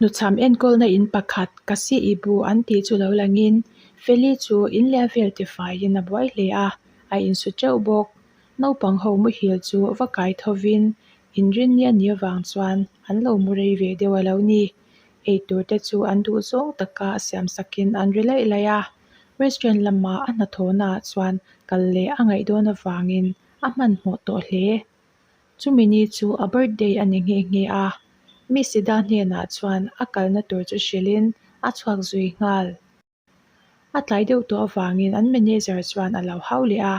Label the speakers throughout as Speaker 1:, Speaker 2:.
Speaker 1: Hnuchham enkawlna in pakhat Kasi Ibu an tih chu lo langin Feli chu in leh a vel tifaiin a buai hle a, a insu teuh bawk. Naupang ho muhil chu va kai thovin inrinni a nih avang chuan an lo mu rei ve deuh a lo ni. Eitur te chu an duh zawng taka siam sakin an ri laih laih a, restaurant lama a hnathawhna ah chuan kal leh a ngaih dawn avangin a hmanhmawh tawh hle. Chumi ni chu a birthday a ni nghe nghe a, Miss Ida hnenah chuan a kalna tur chu hrilhin a chhuak zui nghal. A tlai deuh tawh avangin an manager chuan a lo hau leh a,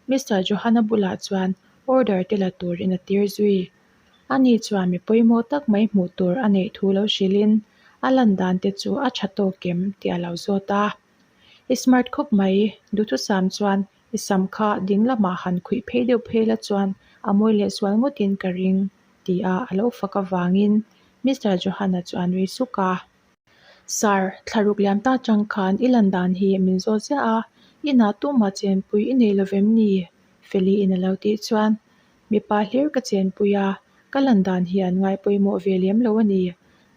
Speaker 1: Mister Johana bulah chuan order te la turin a tir zui. Ani chuan mi pawimawh tak mai hmuh tur a neih thu lo hrilhin a lan dan te chu a tha tawk em tih a lo zawt a. I smart khawp mai, duhthusam chuan i sam kha ding lamah han khuih phei deuh phei la chuan a mawi leh sual ngawtin ka ring ti a a lo fak avangin Mister Johana chu a nui suk a. Sir, thlaruk liam ta chang khan i lan dan hi min zawt ziah a, inah tumah chenpui i nei lo vem ni? Feli in a lo tih chuan, Mipa hlir ka chenpui a, ka lan dan hi an ngai pawimawh ve lem lo a ni.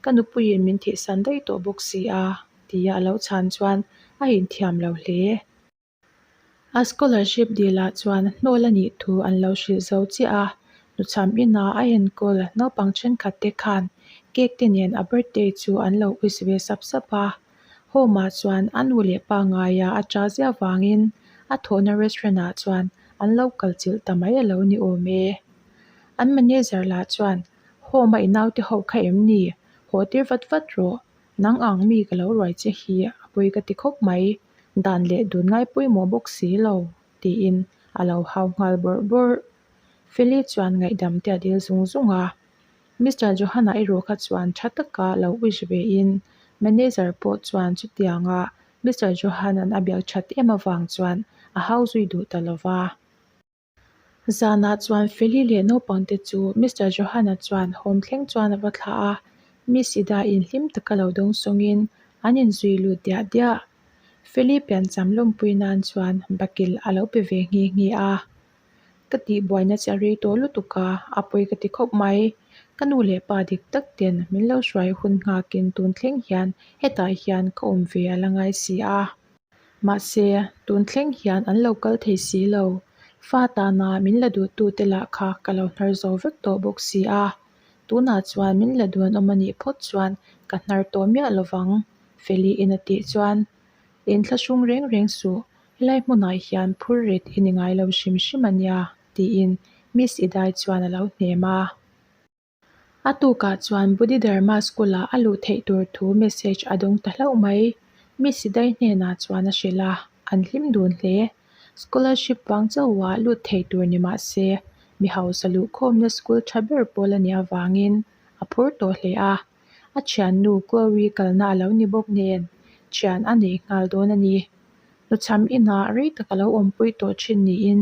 Speaker 1: Ka nupuiin min thihsan daih tawh bawk si a, tia a lo chhan chuan a inthiam lo hle. A scholarship deal ah chuan hnawl a nih thu an lo hrilh zo chiah a, hnuchham inah a enkawl naupang thenkhat te khan cake te nen a birthday chu an lo wish ve sap sap a. Home ah chuan a nu leh pa ngaia a cha ziah vangin a thawhna restaurant ah chuan an lo kal chilh ta mai a lo ni awm e. An manager lah chuan home a i naute ho kha em ni? Haw tir vat vat rawh. Nang ang mi ka lo ruai che hi a pawi ka ti khawp mai. Dan leh dun ngai pawimawh bawk si lo, tiin a lo hau nghal bawrh bawrh. Feli chuan ngaihdam te a dil zung zung a. Mister Johana erawh kha chuan tha taka lo wish ve in manager pawh chuan chutianga Mister Johanan a biak that em avang chuan a hau zui duh ta lo va. Zanah chuan Feli leh naupangte chu Mister Johana chuan home thleng chuan a va thlah a, Miss Ida inhlim taka lo dawng sawngin an inzui lut diah diah. Feli piancham lawmpui nan chuan bakil a lo pe ve nghe nghe a. Ka tihbuaina che a rei tawh lutuk a, a pawi ka ti khawp mai. Ka nu leh pa dik tak ten min lo hruai hun nghakin tun thleng hian hetah hian ka awm ve a la ngai si a. Mahse, tun thleng hian an lo kal thei si lo. Fa tana min la duhtute lah kha ka lo hnar zo vek tawh bawk si a. Tunah chuan min la duan awm a nih phawt chuan ka hnar tawh miah lo vang, Feli-in a tih chuan, Inthlahrung reng reng suh, helai hmunah hian phur rit i ni ngai lo hrim hrim a nia, tiin Miss Idai chuan a lo hnem a. A tukah chuan Bodhidharma School-ah a luh theih tur thu message a dawng ta hlauh mai. Mi Sidai hnenah chuan a hrilh a, an hlim dun hle. Scholarship vang chauhah lut thei tur ni mah se, mi hausa luhkhawmna school tha ber pawl a nih avangin a phur tawh hle a. A thiannu Chloe kalna a lo ni bawk nen, thian a nei nghal dawn a ni. Hnuchham inah rei tak a lo awmpui tawh thin niin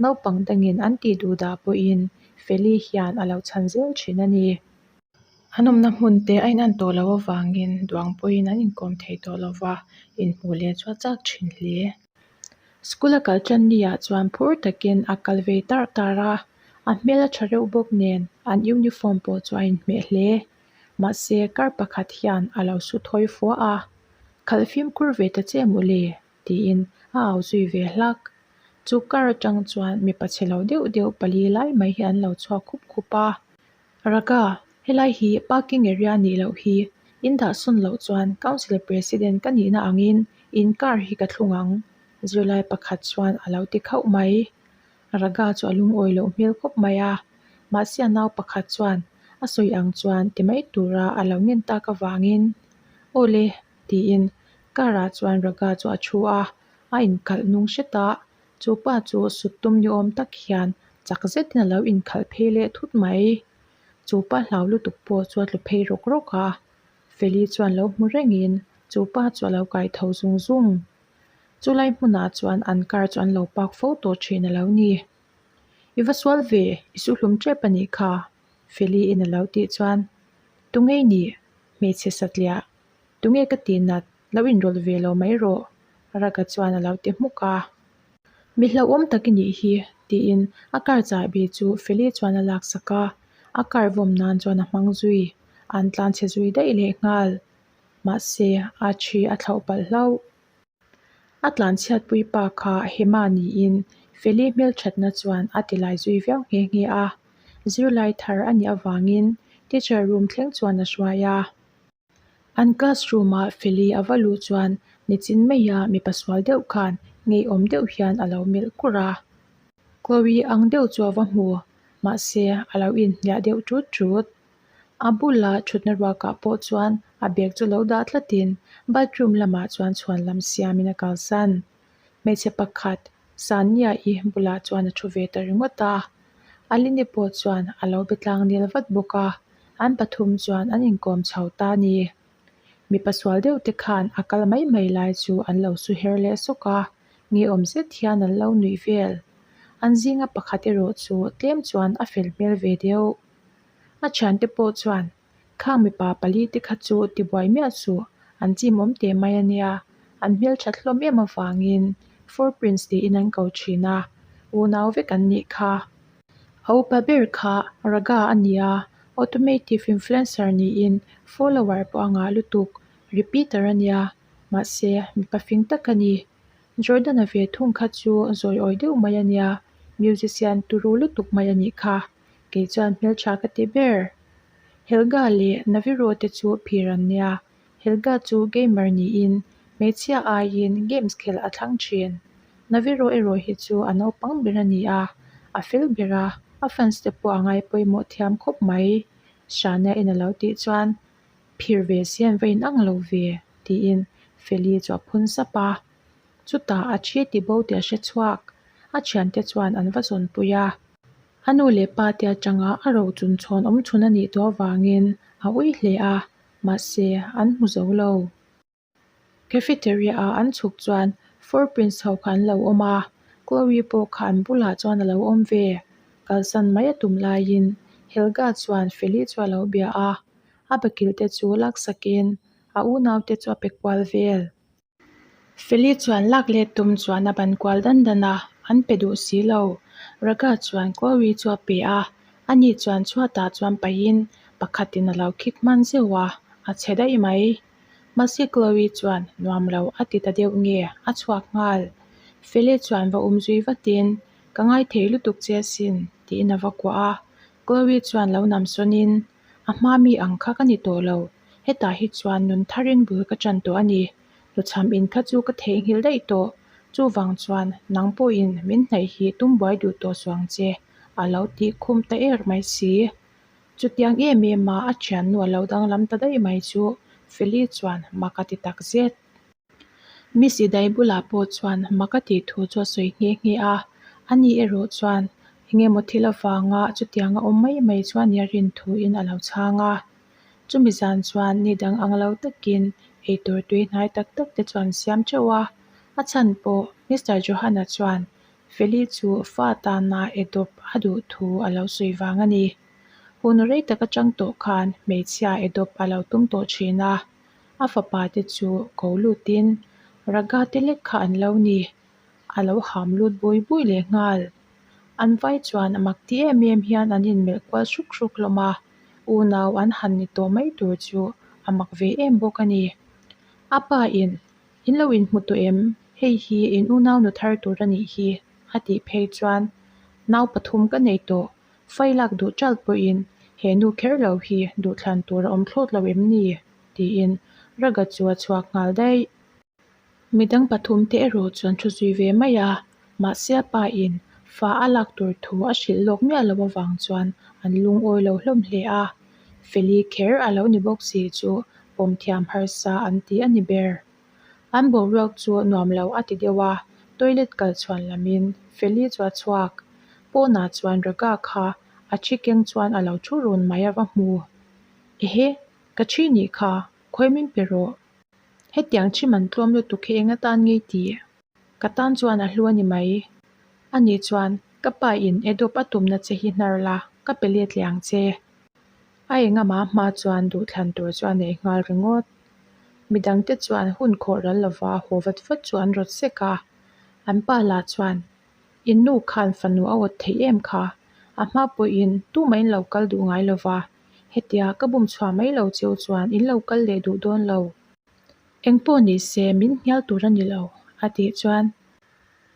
Speaker 1: naupang dangin an tih duh dah pawhin Feli hian a lo chhan zel thin a ni. An awmna hmun te a inan tawh loh avangin duang pawhin an inkawm thei tawh lo va, inhmuh leh chu a chak thin hle. School a kal tan ni ah chuan phur takin a kal ve tar tar a, a hmel a tha reuh bawk nen an uniform pawh chu a inhmeh hle. Mahse kar pakhat hian a lo su thawi fua a. Khalh fimkhur ve ta che mawle tiin a au zui ve hlak. Chu kar atang chuan mipa chhe lo deuh deuh pali lai mai hi an lo chhuak khup khup a. Raga, helai hi parking area nih loh hi in dah sawn loh chuan council president ka nihna angin in car hi ka thlung ang zirlai pakhat chuan a lo ti khauh mai. Raga chu a lungawi loh hmel khawp mai a, mahse a nau pakhat chuan a sawi ang chuan ti mai tura a lo ngen tak avangin Aw le tiin car ah chuan Raga chu a thu a, a inkhalh nung hret a, chu pa chu sut tum ni awm tak hian chak zetin a lo inkhalh phei leh thut mai. Chu pa hlau lutuk pawh chu a tlu phei rawk rawk a, Feli chuan lo hmu rengin chu pa chu a lo kai tho zung zung. Chulai hmunah chuan an car chu an lo park fo tawh thin a lo ni. I va sual ve, i su hlum tep a nih kha, Feli in a lo tih chuan, Tunge i nih? Hmeichhe satliah, Tunge ka tih nat, lo inrawlh ve lo mai rawh, Raga chuan a lo ti hmuk a. Mi hlauhawm tak i nih hi, tiin a car chahbi chu Feli chuan a laksak a, a car vawm nan chuan a hmang zui. An tlanchhe zui daih lehnghal. Mahse, a thi a thlauh palh hlauh. A tlanchhiatpui pa kha Hema niin Feli hmelthatna chuan a ti lai zui viau nghe nghe a. Zirlai thar a nih avangin teacher room thleng chuan a hruai a. An classroom ah Feli a va luh chuan nichin maia mipa sual deuh khan ngeiawm deuh hian a lo melh kur a. Chloe ang deuh chu a va hmu, mahse a lo inhniah deuh tut tut. A bula thutna ruakah pawh chuan a bag chu lo dah tlatin bathroom lamah chuan chhuan lam siamin a kalsan. Hmeichhe pakhat Sania-i bulah chuan a thu ve ta ringawt a, Aline pawh chuan a lo be tlang nel vat bawk a, an pathum chuan an inkawm chho ta a ni. Mipa sual deuh te khan a kal mai mai lai chu an lo su her leh sawk a, ngeiawm zet hian an lo nuih vel. An zinga pakhat erawh chu tlem chuan a fel hmel ve deuh. A thiante pawh chuan Khang mipa pali te kha chu tibuai miah suh, an chimawm teh mai a nia, an hmelthat hlawm em avangin Four Prince tiin an ko thin a, unau vek an nih kha. A upa ber kha Raga a nia, automative influencer niin follower pawh a ngah lutuk, repeater a nia, mahse mipa fing tak a ni. Jordan-a ve thung kha chu zawiawi deuh mai a nia, musician turu lutuk mai a nih kha. Kei chuan hmeltha ka ti ber. Helga leh Naviro te chu phir an nia. Helga chu gamer niin hmeichhia aiin games khelh a thlang thin. Naviro erawh hi chu a naupang ber a ni a, a fel ber a, a fans te pawh a ngai pawimawh thiam khawp mai. Shania in a lo tih chuan phir ve si an va inang lo ve tiin Feli chu a phun sap a. Chutah a thi ti bo tih a hre chhuak. A thiante chuan an va zawnpui a. A nu leh pa te atanga a ro chun chhawn awm chhun a nih tawh avangin a ui hle a, mahse an hmu zo lo. Cafeteria ah an chhuk chuan Four Prince ho kha an lo awm a, Chloe pawh kha an bulah chuan a lo awm ve. Kalsan mai a tum laiin Helga chuan Feli chu a lo bia a, a bakilh te chu laksakin a unaute chu a pe kual vel. Feli chuan lak let tum chuan a ban kual dan dan a, an pe duh si lo. Raga chuan Chloe chu a pe a, ani chuan chhuatah chuan pahin pakhatin a lo khik hman zeuh a, a chhe daih mai. Mahse Chloe chuan nuam lo a ti ta deuh nge a chhuak nghal. Feli chuan va um zui vatin, Ka ngaithei lutuk che asin, tiin a va kuah a. Chloe chuan lo nam sawnin, A hma mi ang kha ka ni tawh lo. Hetah hi chuan nun tharin bul ka ṭan tawh a ni. Hnuchham in kha chu ka theihnghilh daih tawh. Chuvang chuan nang pawhin min hnaih hi tum buai duh tawh suang che, a lo tih khum ta er mai si. Chutiang em em a a ṭhiannu a lo danglam ta daih mai chu Feli chuan mak a ti tak zet. Miss Idai bulah pawh chuan mak a tih thu chu a sawi nghe nghe a, ani erawh chuan eng emaw thil avanga chutianga awm mai mai chuan nia rin thuin a lo chhang a. Chumi zan chuan ni dang ang lo takin eitur tui hnai tak tak te chuan siam teuh a, a chhan pawh Mister Johana chuan Feli chu fa tana edawp a duh thu a lo sawi vang a ni. Hun rei tak atang tawh khan hmeichhia edawp a lo tum tawh thin a. A fapa te chu ko lutin Raga te lek kha an lo ni, a lo ham lut bui bui leh nghal. An vai chuan a mak ti em em hian an inmelh kual hruk hruk hlawm a, unau an han ni tawh mai tur chu a mak ve em bawk a ni. A pa in, In lo inhmu tawh em? Hei hi in unau nu thar tur a nih hi, a tih phei chuan nau pathum ka nei tawh. Fai lak duh ṭalh pawhin he nu kher lo hi duhthlan tur a awm thlawt lo em ni? tiin Raga chu a chhuak nghal daih. Midang pathum te erawh chuan thu zui ve mai a, mahse a pa in fa a lak tur thu a hrilh lawk miah loh avang chuan an lungawi lo hlawm hle a, Feli kher a lo ni bawk si chu pawm thiam harsa an ti a ni ber. An boruak chu nuam lo a ti deuh a, toilet kal chhuan lamin Feli chu a chhuak. Pawnah chuan Raga kha a thi keng chuan a lo thu run mai a va hmu. Ehe, ka thi nih kha, khawi min pe rawh. Hetiang thi man tlawm lutuk hi eng atan ngei tih? Ka tan chuan a hlu a ni mai. Ani chuan, Ka pa in edawp a tumna che hi hnar la, ka pe let leh ang che. A engama hma chuan duhthlan tur chu a nei nghal ringawt. Midangte chuan hun khawh ral lova haw vat vat chu an rawt sek a. An pa lah chuan, In nu khan fanu a awt theih em kha? A hma pawhin tumah in lo kal duh ngai lova. Hetia ka bum chhuah mai lo cheu chuan in lo kal leh duh dawn lo. Engpawh ni se min hnial tur a ni lo, a tih chuan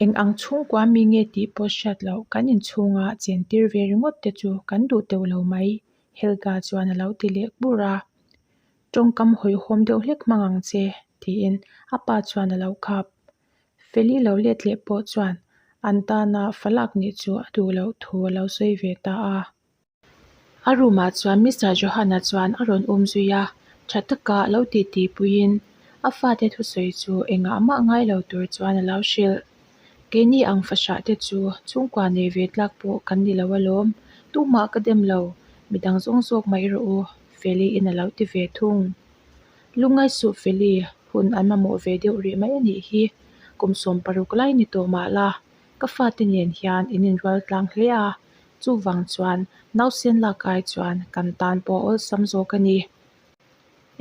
Speaker 1: eng ang chhungkua mi nge tih pawh hriat loh kan inchhunga chentir ve ringawt te chu kan duh teuh lo mai, Helga chuan a lo ti leh bur a. Tawngkam hawihhawm deuh hlek hmang ang che, tiin a pa chuan a lo khap. Feli lo let leh pawh chuan an tana falak nih chu a duh loh thu a lo sawi ve ta a. A room ah chuan Mister Johan-a chuan a rawn um zui a, tha taka lo titi puiin a fate thusawi chu engah mah ngai lo tur chuan a lo hrilh. Keini ang fahrah te chu chhungkua nei ve tlak pawh kan ni lo alawm, tumah ka dem lo, midang zawng zawk mai rawh u, Feli in a lo ti ve thung. Lungngai suh Feli, hun an mamawh ve deuh rih mai a nih hi, kum 16 lai ni tawh mah la, ka fate nen hian in inrual tlang hle a, chuvang chuan nausen lak ai chuan kan tan pawh a awlsam zawk a ni.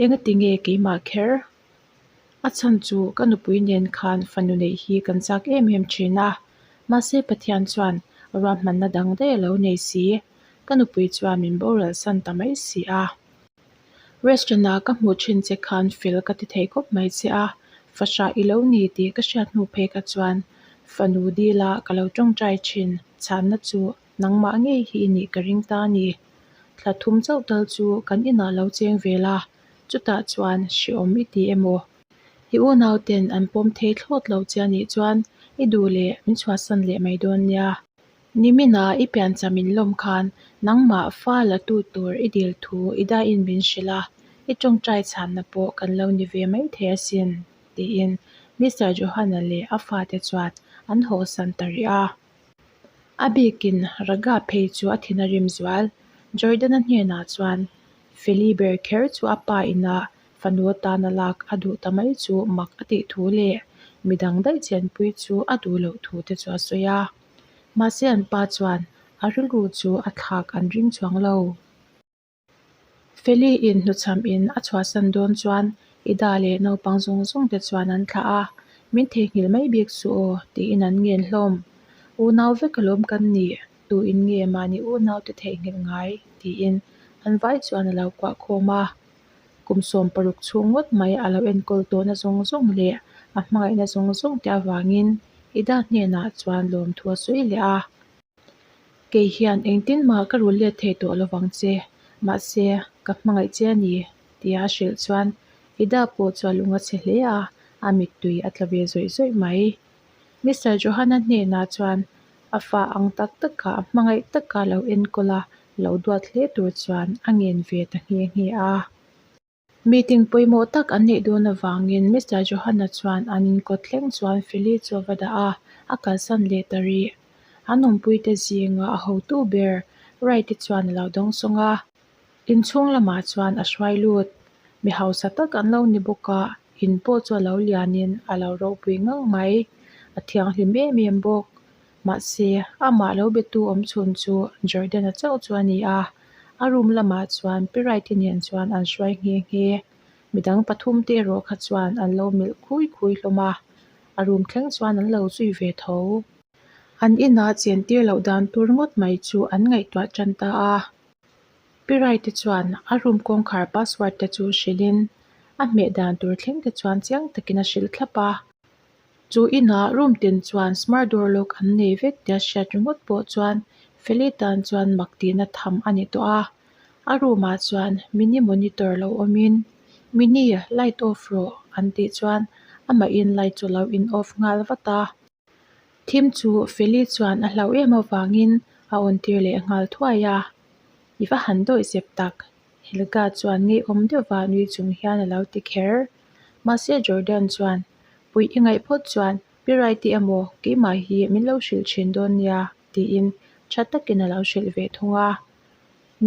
Speaker 1: Engati nge keimah kher? A chhan chu ka nupui nen khan fanu neih hi kan chak em em thin a, mahse Pathian chuan ruahmanna dang daih a lo nei si, ka nupui chuan min boral san ta mai si a. Restaurant ah ka hmuh thin che khan fel ka ti thei khawp mai che a, fahrah i lo ni tih ka hriat hnu phei kha chuan fanu dila ka lo tawngtai thin chhanna chu nangmah ngei hi i nih ka ring ta a ni. Thla thum chauh tal chu kan inah lo cheng ve la, chutah chuan hreawm i ti emaw? I unau ten an pawm thei thlawt lo che a nih chuan i duh leh min chhuahsan leh mai dawn nia. Niminah i piancham in lawm khan nangmah fa la tu tur i dil thu i daiin min hrilh a, i tawngtai chhanna pawh kan lo ni ve mai thei asin, tiin Mister Johana leh a fate chuan an hawhsan ta rih a. A bikin Raga phei chu a thin a rim zual. Jordana hnenah chuan Feli ber kher chu a pa inah fanu atana lak a duh ta mai chu mak a tih thu leh midang daih chenpui chu a duh loh thu te chu a sawi a. Mahse an pa chuan a rilru chu a thlak an ring chuang lo. Feli in hnuchham in a chhuahsan dawn chuan Ida leh naupang zawng zawng te chuan an thlah a, min theihnghilh mai bik suh aw tiin an ngen hlawm. Unau vek alawm kan nih, tu in nge mahni unau te theihnghilh ngai tiin an vai chuan a lo kuah khawm a. Kum 16 chhung ngawt mai a lo enkawl tawhna zawng zawng leh a hmangaihna zawng zawng te avangin Ida hnenah chuan lawmthu a sawi leh a. Kei hian engtin mah ka rul let thei tawh lovang che, mahse ka hmangaih che a ni, tia a hrilh chuan Ida pawh chu a lung a chhe hle a, a mittui a tla ve zawih zawih mai. Mister Johana hnenah chuan a fa ang tak taka a hmangaih taka lo enkawl a, lo duat hle tur chuan a ngen ve ta nghe nghe a. Meeting pawimawh tak an neih dawn avangin Mister Johana chuan an inkawt thleng chuan Feli chu a va dah a, a kalsan leh ta rih. An awmpuite zinga a hotu ber Wright-i chuan a lo dawngsawng a. Inchhung lamah chuan a hruai lut. Mi hausa tak an lo ni bawk a, in pawh chu a lo lianin a lo ropui ngang mai. A thianghlim em em bawk. Mahse, amah lo betu awm chhun chu Jordan-a chauh chu a ni a, a room lamah chuan Pi Wright-i nen chuan an hruai nghe nghe. Midang pathum te erawh kha chuan an lo melh khui khui hlawm a, a room thleng chuan an lo zui ve tho. An inah chen tir loh dan tur ngawt mai chu an ngaihtuah tan ta a. Pi Wright-i chuan a room kawngkhar password te chu hrilhin a hmeh dan tur thleng te chuan chiang takin a hrilh thlap a. Chu inah room tin chuan smart door lock an nei vek tia hriat ringawt pawh chuan Feli tan chuan mak tihna tham a ni tawh a. A room ah chuan mini monitor lo awmin, Mini, light off rawh an tih chuan amahin light chu lo in off nghal vat a. Thim chu Feli chuan a hlauh em avangin a on tir leh nghal thuai a. I va han dawih zep tak, Helga chuan ngeiawm deuhva nui chung hian a lo ti kher. Mahse Jordan chuan Puih i ngaih phawt chuan Pi Wright-i emaw keimah hi min lo hrilh thin dawn nia tiin tha takin a lo hrilh ve thung a.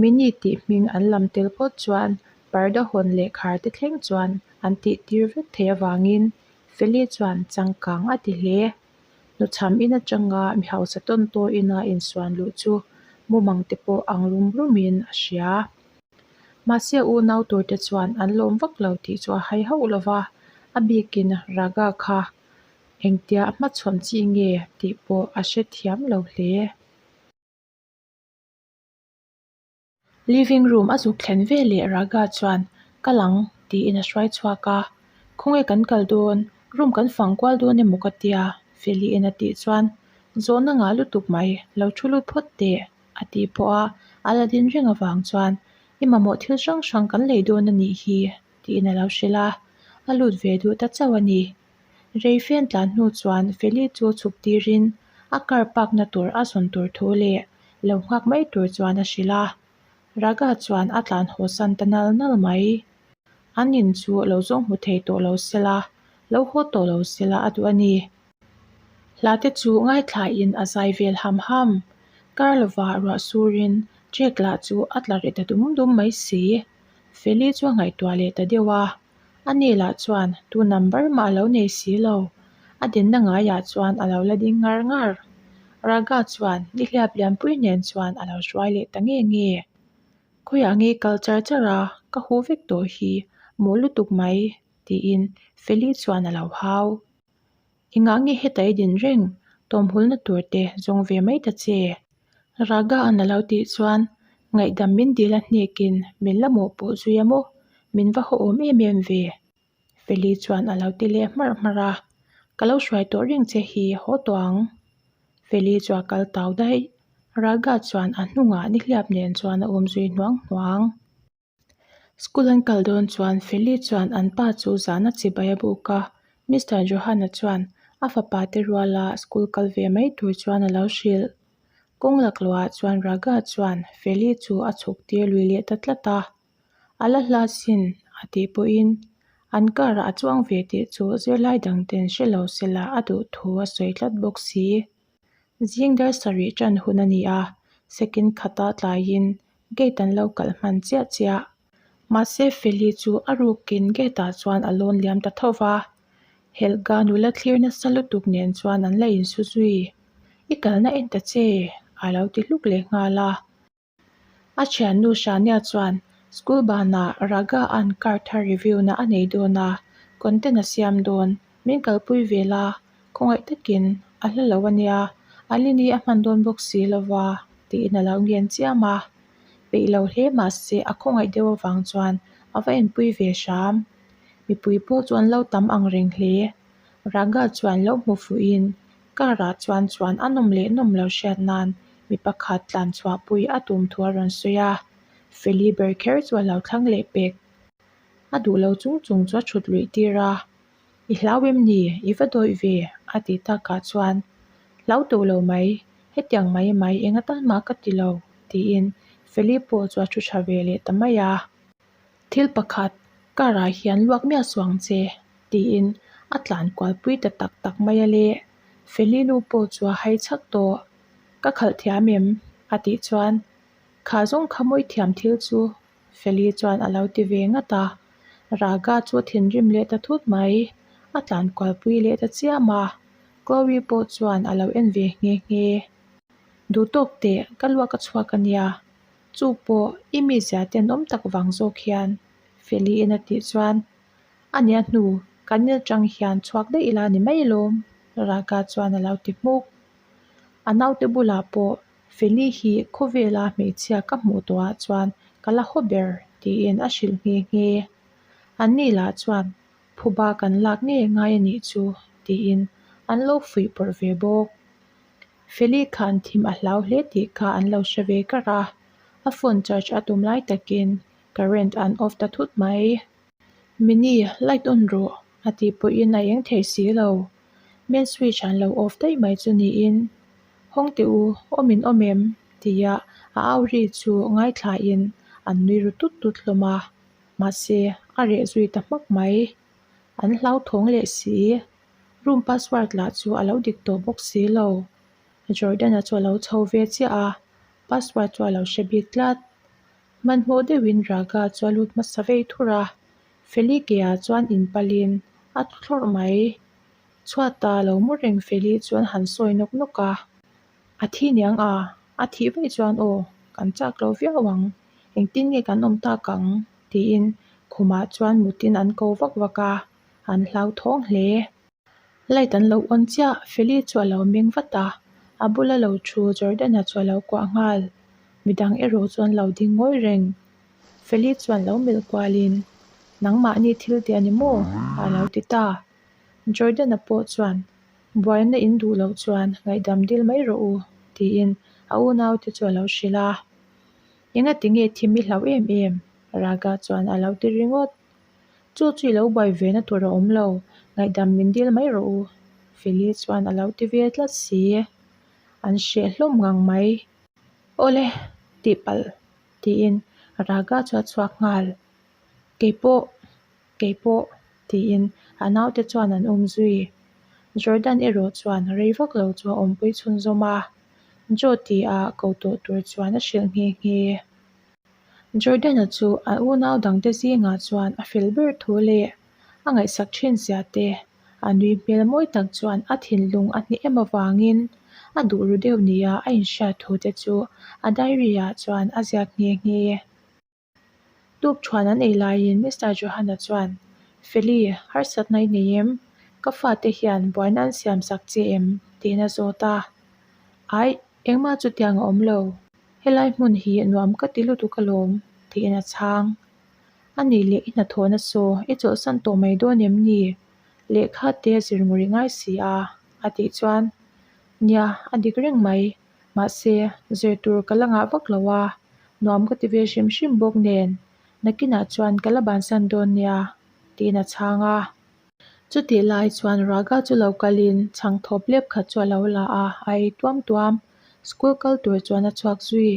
Speaker 1: Mini tih hming an lam tel phawt chuan parda hawn leh khar te thleng chuan an tih tir vek thei avangin Feli chuan changkang a ti hle. Hnuchham in atanga mi hausa tawn taw ina insuan luh chu mumang te pawh ang rum rumin a hria. Mahse unau turte chuan an lawm vak lo tih chu a hai hauh lo va, a bikin Raga kha engtia a hmachhawn chi nge tih pawh a hrethiam lo hle. Living room a zuk thlen veleh Raga chuan, Kal ang, tiin a hruai chhuak a. Khawnge kan kal dawn? Room kan fang kual dawn emaw ka tia, Feli'n a tih chuan, Zawhna ngah lutuk mai, lo thu lut phawt teh, a tih pawh a, a la din reng avang chuan, I mamawh thil hrang hrang kan lei dawn a nih hi, tiin a lo hrilh a, a lut ve duh ta chauh a ni. Rei fen tlan hnu chuan Feli chu chhuk tirin a car park na tur a zawn tur thu leh lo nghak mai tur chuan a hrilh a. Raga chuan a tlan haw san ta nal nal mai. An in chu lo zawng hmu thei tawh lo sela, lo haw tawh lo sela a duh a ni. Hla te chu ngaithlain a zai vel ham ham. Kar lovah ruah surin Jack lah chu a tla reh ta dum dum mai si. Feli chu a ngaihtuah leh ta deuh a. Ani lah chuan tu number mah a lo nei si lo. A dinna ngaiah chuan a lo la ding ngar ngar. Raga chuan nihliap lianpui nen chuan a lo hruai leh ta nge nge. Khawiah nge kal char char a, ka huh vek tawh hi, maw lutuk mai, tiin Feli chuan a lo hau. Engah nge heta i din reng, tawmhulna tur te zawng ve mai ta che. Raga an a lo tih chuan ngaihdam min dil a hnekin min la mawhpawh zui a maw, min va haw awm em em ve. Feli chuan a lo ti leh hmarh hmarh a, Ka lo hruai tawh reng che hi haw tawh ang. Feli chu a kal tau daih. Raga chuan a hnungah nihliap nen chuan a awm zui hnuang hnuang. School an kal dawn chuan Feli chuan an pa chu zana chibai a buk a, Mister Johan-a chuan a fapa te ruala school kal ve mai tur chuan a lo hrilh. Kawng laklawhah chuan Raga chuan Feli chu a chhuk tir lui leh ta tlat a, a la hla sin a tih pawhin an car ah a chuang ve tih chu zirlai dang ten hre lo sela a duh thu a sawi tlat bawk si. Zing dar sarih tan hun a ni a, second khata tlaiin gate an lo kalh hman chiah chiah. Mahse Feli chu a rukin gate ah chuan a lawn liam ta tho va, Helga nula thlir nasa lutuk nen chuan an la insu zui. I kalna en ta che a lo ti hluk leh nghal a. A thiannu Shania chuan school banah Raga an car thar review na a nei dawn a, content a siam dawn, min kalpui ve la, khawngaih takin a hla lo a nia, Alini a hman dawn bawk si lo va tiin a lo ngen chiam a. Peih lo hle mahse a khawngaih deuh avang chuan a va enpui ve hram. Mipui pawh chu an lo tam ang reng hle. Raga chuan lo hmu fuhin Car ah chuan chuan a nawm leh nawm lo hriat nan mi pakhat tlan chhuah pui a tum thu a rawn sawi a, Feli ber kher chu a lo thlang leh pek. A duh lo chung chung chu a thut luih tir a, I hlau em ni? I va dawih ve? a tih takah chuan, Hlau tawh lo mai, hetiang mai mai eng atan mah ka ti lo, tiin Feli pawh chu a thu tha ve leh ta mai a. Thil pakhat, car ah hian luak miah suang che, tiin a tlan kual pui ta tak tak mai a le. Feli nu pawh chu a hai chhak tawh. Ka khalh thiam em? a tih chuan, Kha zawng kha mawi thiam thil chu, Feli chuan a lo ti ve ngat a. Raga chu a thinrim leh ta thut mai. A tlan kual pui leh ta chiam a. Chloe pawh chuan a lo en ve nghe nghe. Duhtawk teh, ka luak a chhuak a nia. Chu pawh i mizia tenawm tak vang zawk hian Feli-in a tih chuan a nia hnu kan in atang hian chhuak daih ila ni mai lawm Raga chuan a lo ti hmuk. A naute bulah pawh Feli hi khawvela hmeichhia ka hmuh tawhah chuan ka la haw ber tiin a hrilh nghe nghe. Anni lah chuan phuba kan lak ngei ngai a nih chu tiin an lo fuih pawrh ve bawk. Feli khan thim a hlau hle tih kha an lo hre ve kar a, a phone charge a tum lai takin current an off ta thut mai. Mini, light on rawh a tih pawhin a eng thei si lo. Main switch an lo off daih mai chu niin, Hawng teh u, awm in awm em? tia a au ri chu ngaithlain an nui ru tut tut hlawm a, mahse a reh zui ta hmak mai. An hlauthawng leh si. Room password lah chu a lo dik tawh bawk si lo. Jordan-a chu a lo chho ve chiah a, password chu a lo hre bik tlat. Hmanhmawh deuhin Raga chu a lut hmasa vei thur a, Feli ke-ah chuan inpalin a thu thlawrh mai. Chhuata lo mu reng Feli chuan han sawi nawk nawk a, A thi niang a, a thih vaih chuan aw, kan chak lo viau ang, engtin nge kan awm tak ang? tiin khumah chuan mutin an ko vak vak a. An hlauthawng hle. Light an lo on chiah, Feli chu a lo meng vat a, a bula lo thu Jordan-a chu a lo kuah nghal. Midang erawh chu an lo ding ngawi reng. Feli chuan lo melh kualin, Nangmahni thil tih a ni maw? a lo ti ta. Jordan-a pawh chuan, Buaina in duh loh chuan ngaihdam dil mai rawh u, tiin a unaute chu a lo hrilh a. Engati nge thim i hlauh em em? Raga chuan a lo ti ringawt. Chu chu i lo buai ve na tur a awm lo, ngaihdam min dil mai rawh u, Feli chuan a lo ti ve tlat si. An hreh hlawm ngang mai. Awle, tihpalh, tiin Raga chu a chhuak nghal. Keipawh, keipawh, tiin a naute chuan an um zui. Jordan erawh chuan rei vak lo chu a awmpui chhunzawm a, Joe tia ko tawh tur chuan a hrilh nghe nghe. Jordan-a chu a unau dangte zingah chuan a fel ber thu leh a ngaihsak thin zia te, a nui hmel mawi tak chuan a thinlung a hneh em avangin a duh ru deuh nia a inhriat thu te chu a diary ah chuan a ziak nghe nghe. Tuk thuan an ei laiin Mister Johanna chuan, Feli, harsatna i nei em? Ka fate hian buaina an siam sak che em? tiin a zawt a. Aih, engmah chutiang a awm lo. Helai hmun hi nuam ka ti lutuk alawm, tiin a chhang. A nih leh i hnathawhna saw i chawlhsan tawh mai dawn em ni? Lehkha te zir ngawih ngai si a, a tih chuan, Nia, a dik reng mai. Mahse, zir tur ka la ngah vak lo a, nuam ka ti ve hrim hrim bawk nen, nakinah chuan ka la bansan dawn nia, tiin a chhang a. Chutih lai chuan Raga chu lo kalin chhang thawp lep khat chu a lo la a, a ei tuam tuam. School kal tur chuan a chhuak zui.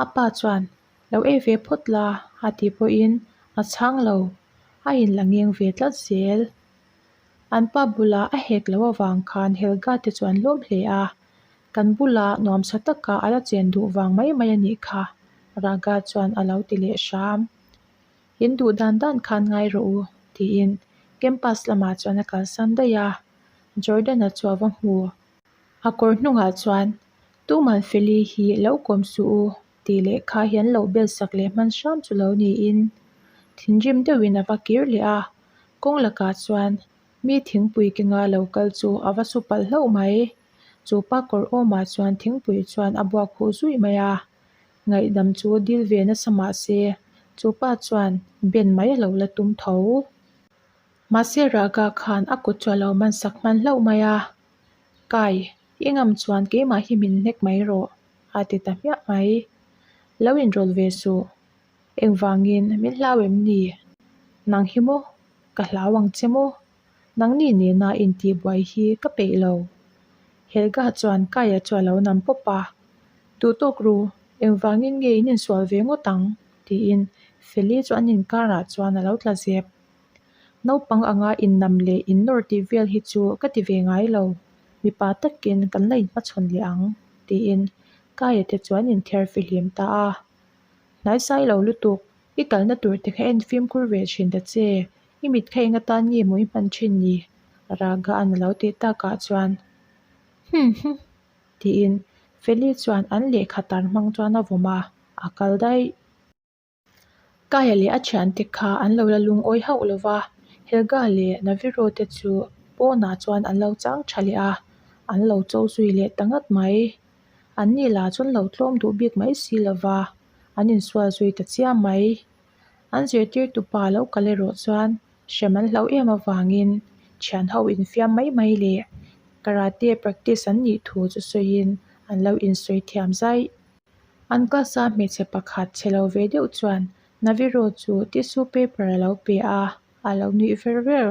Speaker 1: A pa chuan, Lo ei ve phawt la, a tih pawhin a chhang lo, a inla ngeng ve tlat zel. An pa bula a hek loh avang khan Helga te chu an lawm hle a, kan bula nuamsa taka a la chen duh vang mai mai a nih kha, Raga chuan a lo ti leh hram. In duh dan dan khan ngai rawh u, tiin campus lamah chuan a kalsan daih a, Jordan-a chu a va hmu. A kawr hnungah chuan, Tuman Feli hi lo kawm suh u, tih lehkha hian lo bel sak leh hman hram chu lo niin thinrim deuhin a va kir leh a, kawng lakah chuan mi thingpui kenga lo kal chu a va su palh hlauh mai. Chu pa kawr awmah chuan thingpui chuan a buak huh zuih mai a, ngaihdam chu dil ve nasa mah se chu pa chuan ben mai a lo la tum tho. Mahse Raga khan a kut chu a lo man sak hman hlauh mai a, Kai, i ngam chuan keimah hi min hnek mai rawh, a ti ta hmiah mai. Lo inrawlh ve suh. Engvangin min hlau em ni? Nang hi maw? Ka hlau ang che maw? Nangni nena intihbuai hi ka peih lo. Helga chuan Kaya chu a lo nam pawp a. Duh tawk ru, engvangin nge in insual ve ngawt ang? tiin Feli chu an inkarah chuan a lo tla zep. Naupang anga innam leh innawr tih vel hi chu ka ti ve ngai lo, mipa takin kan la inhmachhawn leh ang, tiin Kaya te chu an inthiar fihlim ta a. Hnaisai lo lutuk, i kalna tur te kha en fimkhur ve thin ta che, i mit kha eng atan nge maw i hman thin ni? Raga an a lo tih takah chuan, Hum hum, tiin Feli chuan an lehkha tar hmang chuan a vawm a, a kal daih. Kaya leh a thiante kha an lo la lungawi hauh lo va, Helga leh Naviro te chu pawnah chuan an lo chang tha leh a, an lo cho zui leh ta ngat mai. An ni lah chuan lo tlawm duh bik mai si lo va, an insual zui ta chiam mai. An zirtirtu pa lo kal erawh chuan hrem an hlauh em avangin thian ho infiam mai mai leh karate practice an nih thu chu sawiin an lo insawi thiam zaih. An class a hmeichhe pakhat chhe lo ve deuh chuan Naviro chu tissue paper a lo pe a, a lo nuih ver ver.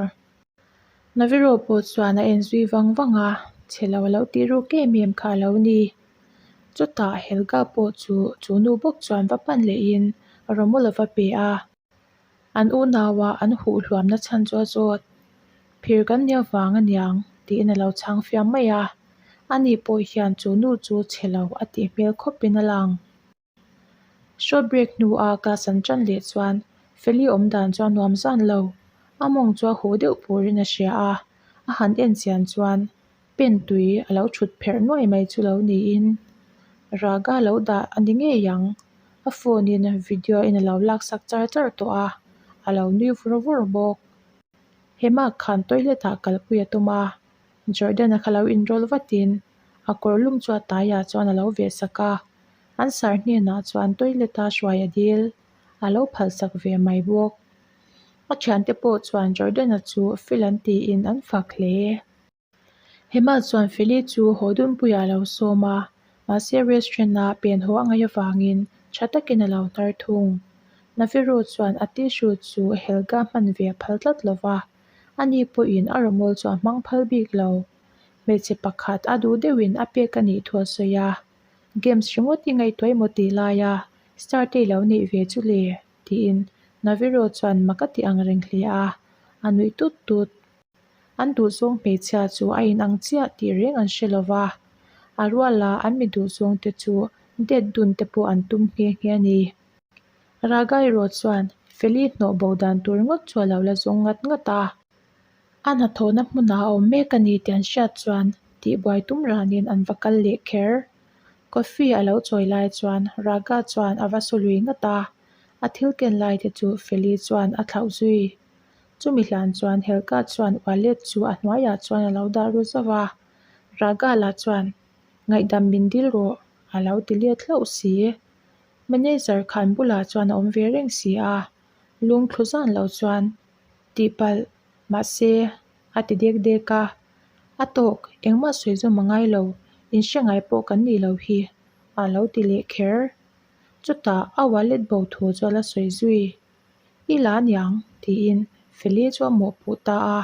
Speaker 1: Naviro pawh chuan a en zui vang vang a, chhe lo a lo tih ruk em em kha a lo ni. Chutah Helga pawh chu chu nu bawk chuan va pan lehin rawmawl a va pe a. An unaua an huh hluamna chhan chu a zawt. Phir kan nia vang aniang tiin a lo chhang fiam mai a, ani pawh hian chu nu chu chhe lo a tih hmel khawpin a lang. Short break hnua class an tan leh chuan Feli awm dan chu a nuam zan lo. A mawng chu a huh deuh purin a hria a, a han en chian chuan pen tui a lo thut pherh nuai mai chu lo niin Raga lo dah a ni ngei ang. A phone in video in a lo lak sak char char tawh a, a lo nui vur vur bawk. Hema khan toilet ah kalpui a tum a, Jordan-a kha lo inrawl vatin a kawr lum chu a taiah chuan a lo veh sak a. An sir hnenah chuan toilet-a hruai a dil. A lo phalsak ve mai bawk. A thiante pawh chuan Jordan-a chu fel an tiin an fak hle. Hema chuan Feli chu haw dunpuiah a lo sawm a, mahse restaurant-a pen haw a ngaih avangin tha takin a lo hnar thung. Naviro chuan a tissue chu Helga hman ve a phal tlat lo va, ani pawhin a rawmawl chu a hmang phal bik lo. Hmeichhe pakhat a duh deuhin a pek a nih thu a sawi a, Games ringawt i ngaihtuah emaw tih laia star te i lo neih ve chu le? tiin Naviro chuan mak a ti ang reng hle a, a nuih tut tut. An duhzawng hmeichhia chu a inang chiah tih reng an hre lo va, a ruala an mi duhzawng te chu det dun te pawh an tum nghe nghe a ni. Raga erawh chuan Feli hnawh bo dan tur ngawt chu a lo la zawng ngat ngat a, a hnathawhna hmunah a awm mek a ni tih an hriat chuan tihbuai tum ranin an va kal leh kher. Coffee a lo chawi lai chuan Raga chuan a va su lui ngat a, a thil ken lai te chu Feli chuan a thlauh zui. Chumi hlan chuan Helga chuan wallet chu a hnuaiah chuan a lo dah ru zauh a, Raga lah chuan, Ngaihdam min dil rawh, a lo ti let hlauh si. Manager khan bulah chuan a awm ve reng si a, lungthlu zan lo chuan, Tihpalh, mahse, a ti dek dek a, A tawk, engmah sawi zawm a ngai lo, inhre ngai pawh kan nih loh hi, a lo ti leh kher. Chutah a wallet bo thu chu a la sawi zui. I la aniang, tiin Feli chu a mawhpuh ta a.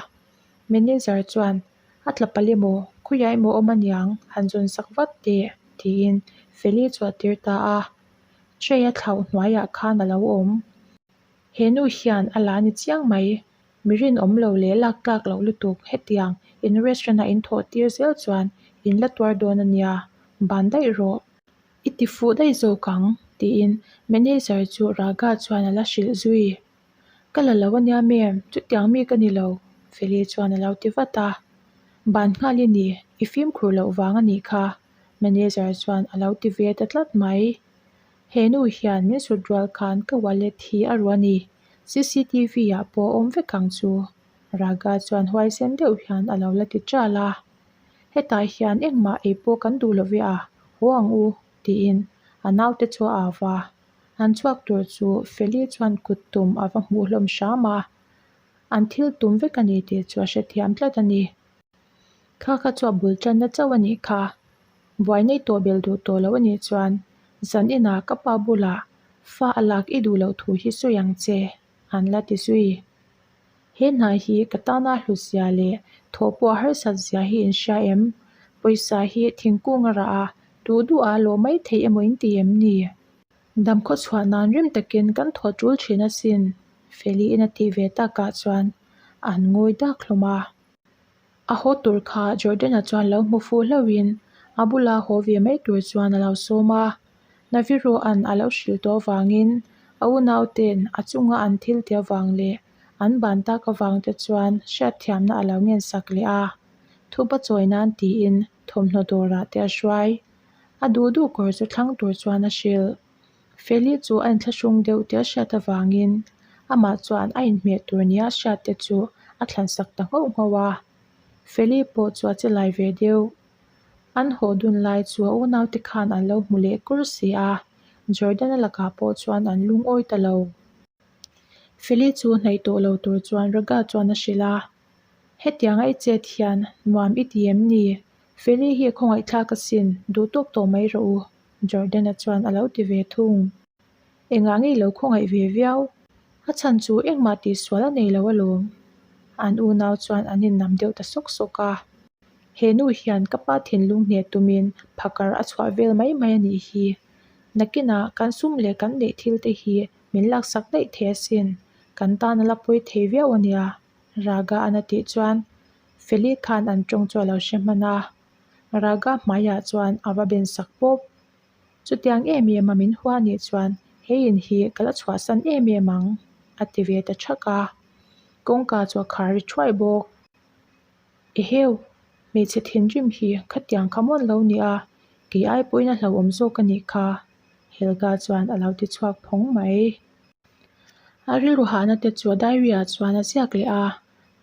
Speaker 1: Manager chuan, A tla palh emaw, khawiah emaw awm aniang, han zawn sak vat teh, tiin Feli chu a tir ta a. Tray a thlauh hnuaiah khan a lo awm. He nu hian a la ni chiang mai, mi rinawm lo leh lak tlak loh lutuk hetiang in restaurant-ah in thawh tir zel chuan in la tuar dawn ania, ban daih rawh. I ti fuh daih zawk ang, tiin manager chu Raga chuan a la hrilh zui. Ka la lo ania ma'am, chutiang mi ka ni lo, Feli chuan a lo ti vat a. Ban nghal i ni, i fimkhur loh vang a nih kha, manager chuan a lo ti ve ta tlat mai. He nu hian min sut rual khan ka wallet hi a ruah a ni, cctv ah pawh a awm vek ang chu, Raga chuan huaisen deuh hian a lo la ti ṭal a. Hetah hian engmah ei pawh kan duh lo ve a, haw ang u, tiin a naute chu a au va. An chhuak tur chu Feli chuan kut tum a va hmuh hlawm hram a, an thil tum vek a ni tih chu a hrethiam tlat a ni. Kha kha chu a bul tanna chauh a nih kha, buai nei tawh bel duh tawh lo a nih chuan zan inah ka pa bulah fa a lak i duh loh thu hi sawi ang che, an la ti zui. He hna hi ka tana hlut zia leh thawh pawh a harsat zia hi in hria em? Pawisa hi thingkung a rah a, duh duh a lawh mai theih emaw in ti em ni? Dam khaw chhuah nan rim takin kan thawh tul thin asin, Feliin a tih ve takah chuan an ngawi dak hlawm a. A haw tur kha Jordan-a chuan lo hmu fuh hlauhin a bula haw ve mai tur chuan a lo sawm a. Naviroa'n a lo hrilh tawh avangin a unaute'n a chunga an thil tih avang leh an ban tak avang te chuan hriatthiamna a lo ngensak leh a. Thupa chawi nan tiin thawmhnaw dawrah te a hruai. A duh duh kawr chu thlang tur chuan a hrilh. Feli chu a inthlahrung deuh tih a hriat avangin amah chuan a inhmeh tur nia hriat te chu a thlansak ta nghauh nghauh a. Feli pawh chu a che lai ve deuh. An haw dun lai chu a unaute khan an lo hmu leh kur si a, Jordan-a lakah pawh chuan an lungawi ta lo. Feli chu hnaih tawh lo tur chuan Raga chuan a hrilh a, Hetianga i chet hian nuam i ti em ni? Feli hi khawngaihthlak asin, duh tawk tawh mai rawh u. Jordan-a chuan a lo ti ve thung. Engah nge i lo khawngaih ve viau? A chhan chu engmah tihsual a nei lo alawm. An unau chuan an innam deuh ta sawk sawk a. He nu hian ka pa thinlung hneh tumin phakar a chhuah vel mai mai a nih hi. Nakinah kan sum leh kan neih thil te hi min laksak daih thei asin. Kan tan a la pawi thei viau a nia, Raga an a tih chuan Feli khan an tawng chu a lo hre hman a. Raga hmaiah chuan a va ben sak pawp. Chutiang em em a min hua nih chuan he in hi ka la chhuahsan em em ang, a ti ve ta thak a. Kawngka chu a khar ri thuai bawk. Eheu, hmeichhe thinrim hi khatiang kha mawn lo nia, kei ai pawhin a hlauhawm zawk a nih kha, Helga chuan a lo ti chhuak phawng mai. A rilru hahna te chu a diary ah chuan a ziak leh a.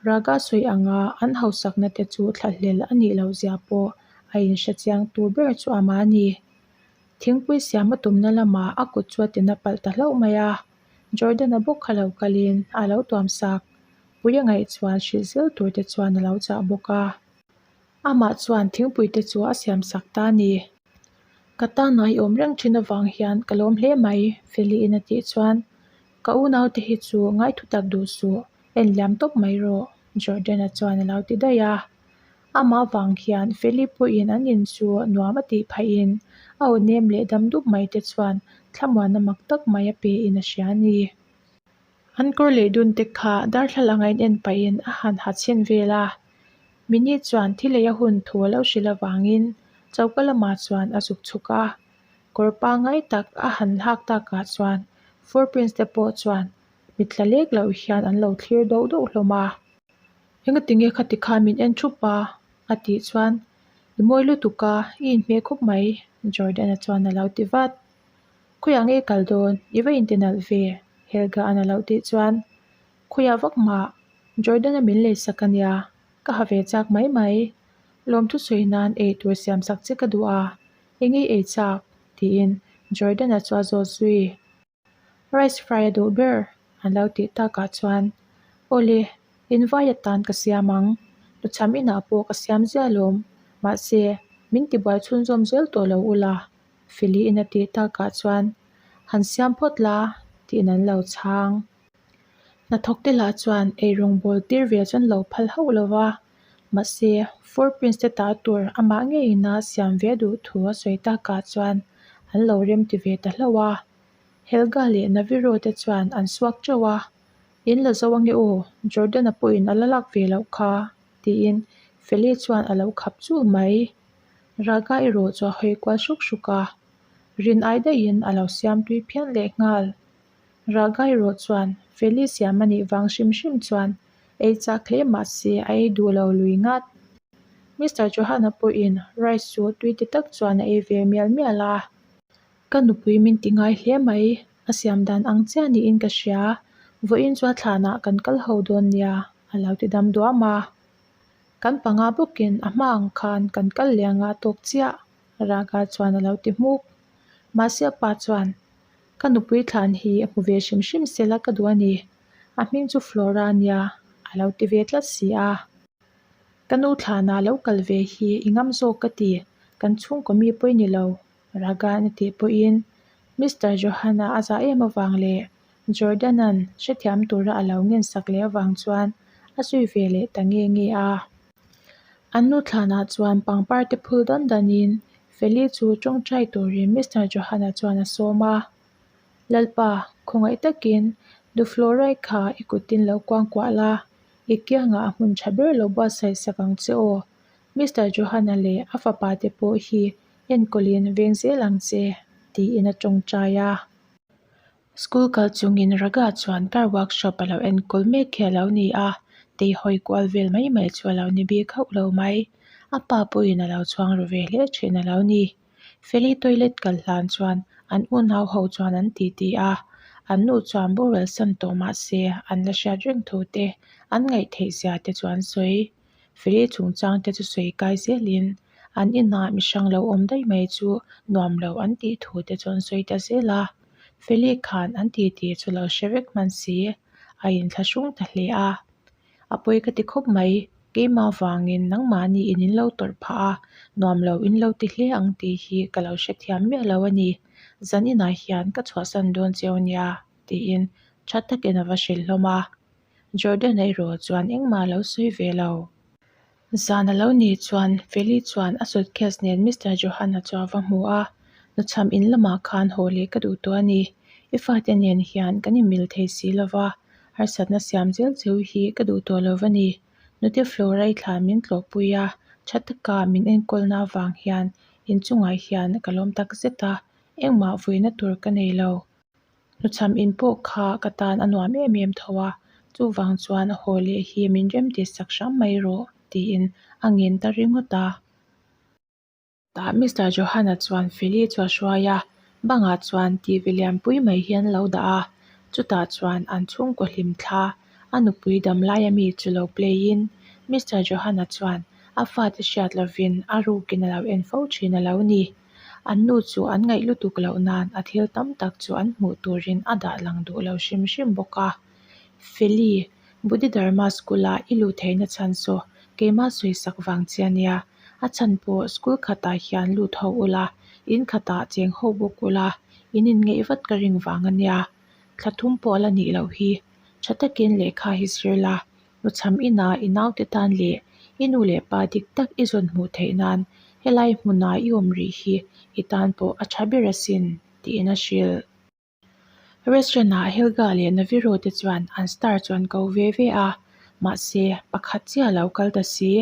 Speaker 1: Raga sawi anga an hausakna te chu thlahlel a nih loh zia pawh a inhre chiang tur ber chu amah a ni. Thingpui siam a tumna lamah a kut chu a tina palh ta hlauh mai a, Jordan-a bawk kha lo kalin a lo tuam sak. Pui a ngaih chuan hrilh zel tur te chuan a lo chah bawk a. Amah chuan thingpui te chu a siam sak ta a ni. Ka tana i awm reng thin avang hian ka lawm hle mai, Feli-in a tih chuan ka unaute hi chu ngai thu tak duh suh, en liam tawp mai rawh, Jordan-a chuan a lo ti daih a. Amah vang hian Feli pawhin an in chu nuam a tih phahin a aw nem leh dam dup mai te chuan thlamuanna mak tak mai a pe in a hria a ni. An kawr leh dun te kha darthlalang a in en pahin a han ha chhin vel a. Mini chuan thi lei a hun thu a lo hrilh avangin choka lamah chuan a zuk chhuk a. Kawr pangngai tak a han hak takah chuan Four Prince te pawh chuan mitla lek loh hian an lo thlir doh doh hlawm a. Engatinge khati khan min en thup a? a tih chuan I mawi lutuk a, i inhmeh khawp mai Jordan-a chuan a lo ti vat. Khawiah nge i kal dawn? I va inti nalh ve Helga-a'n a lo tih chuan Khawiah vak mah Jordan-a min leisak a nia, ka ha ve chak mai mai. Lawmthu sawi nan ei tur siam sak che ka duh a, eng ei ei chak? tiin Jordan-a chu a zawt zui. Rice fry a duh ber an lo tih takah chuan Awle, invai atan ka siam ang, nuchham inah pawh ka siam ziah alawm, mahse min tibuai chhunzawm zel tawh lo ula Feli-in a tih takah chuan Han siam phawt la tiin an lo chhang. Hnathawk te lah chuan eirawng bawl tir ve chu an lo phal hauh lo va, mahse Four Prince te ta tur amah ngeiin a siam ve duh thu a sawi takah chuan an lo rem ti ve ta hlauh a. Helga leh Naviro te chuan an suak teuh a, In la zo ange aw, Jordan-a pawhin a la lak ve loh kha, tiin Feli chuan a lo khap chul mai. Raga erawh chu a hawi kual hruk hruk a, rin ai daihin a lo siam tui phian leh nghal. Raga erawh chuan Feli siam a nih vang hrim hrim chuan ei chak hle mah se a ei duh lo lui ngat. Mister Johan-a pawhin rice chu tui ti tak chuan a ei ve mial mial a. Ka nupui min ti ngai hle mai, a siam dan ang chiah niin ka hria. Vawiin chu a thlanah kan kal ho dawn nia, a lo ti dam duam a. Kan panga bawkin a hma ang khan kan kal leh anga tawk chiah, Raga chuan a lo ti hmuk. Mahse a pa chuan, Ka nupui thlan hi hmu ve hrim hrim sela ka duh a ni, a hming chu Flora a nia, a lo ti ve tlat si a. Ka nu thlanah lo kal ve hi i ngam zawk ka ti, kan chhungkaw mi pawi ni lo, Ragan a tih pawhin Mister Johan-a a zah em avang leh Jordan-a'n hrethiam tura a lo ngen sak leh avang chuan a zui ve leh ta nge nge a. An nu thlanah chuan pangpar te phul dan danin Feli chu tawngtai turin Mister Johan-a chuan a sawm a. Lalpa, khawngaih takin Duflorai kha i kutin lo kuangkuah la, i kiangah a hmun tha ber lo buatsaih sak ang che aw. Mister Johan-a leh a fapa te pawh hi enkawlin veng zel ang che, tiin a tawngtai a. School kal chungin Raga chuan car workshop a lo enkawl mek hi a lo ni a, tei hawi kual vel mai mai chu a lo ni bik hauh lo mai. A pa pawhin a lo chhuang ru ve hle thin a lo ni. Feli toilet kal hlan chuan an unau ho chuan an titi a, an nu chuan boral san tawh mah se an la hriat reng thu te, an ngaih theih zia te chu an sawi. Feli chungchang te chu sawi kai zelin an inah mihrang lo awm daih mai chu nuam lo an tih thu te chu an sawi ta zel a. Feli khan an titi chu lo hre vek hman si, a inthlahrung ta hle a. A pawi ka ti khawp mai, keimah vangin nangmahni in in lo tawrh phah a, nuam lo in lo ti hle ang tih hi ka lo hrethiam miah lo a ni. Zan inah hian ka chhuahsan dawn cheu nia, tiin tha takin a va hrilh hlawm a. Jordan erawh chuan engmah a lo sawi ve lo. Zan a lo nih chuan Feli chuan a suitcase nen Mister Johan-a chu a va hmu a, Nuchham in lamah khan haw leh ka duh tawh a ni. I fate nen hian kan inmil thei si lo va, harsatna siam zel cheu hi ka duh tawh lo va ni. Nute Flora i thlan min tlawhpui a, tha taka min enkawlna avang hian inchungah hian ka lawm tak zet a, engmah vuina tur ka nei lo. Hnuchham in pawh kha ka tan a nuam em em tho a, chuvang chuan haw leh hi min rem tih sak hram mai rawh tiin a ngen ta ringawt a. Tah Mister Johan-a chuan Feli chu a hruai a, bangah chuan TV lianpui mai hi an lo dah a, chutah chuan an chhungkaw hlim thla a nupui dam laia mi chu lo play in Mister Johan-a chuan a fate hriat lovin a rukin a lo en fo thin a lo ni. An nu chu an ngaih lutuk loh nan a thil tam tak chu an hmuh turin a dah lang duh lo hrim hrim bawk a. Feli, Bodhidharma school-a i luh theihna chhan saw keimah sawisak vang che a nia. A chhan pawh school khatah hian lut ho ula, in khatah cheng ho bawk ula, in inngeih vat ka ring vang a nia. Thla thum pawh a la nih loh hi. Tha takin lehkha hi zir la, Nuchham inah i naute tan leh i nu leh pa dik tak i zawn hmuh theih nan helai hmuna i awm rih hi i tan pawh a tha ber asin, tiin a hrilh. Restaurant ah Helga leh Naviro te chuan an star chu an ko ve ve a, mahse pakhat chiah a lo kal ta si.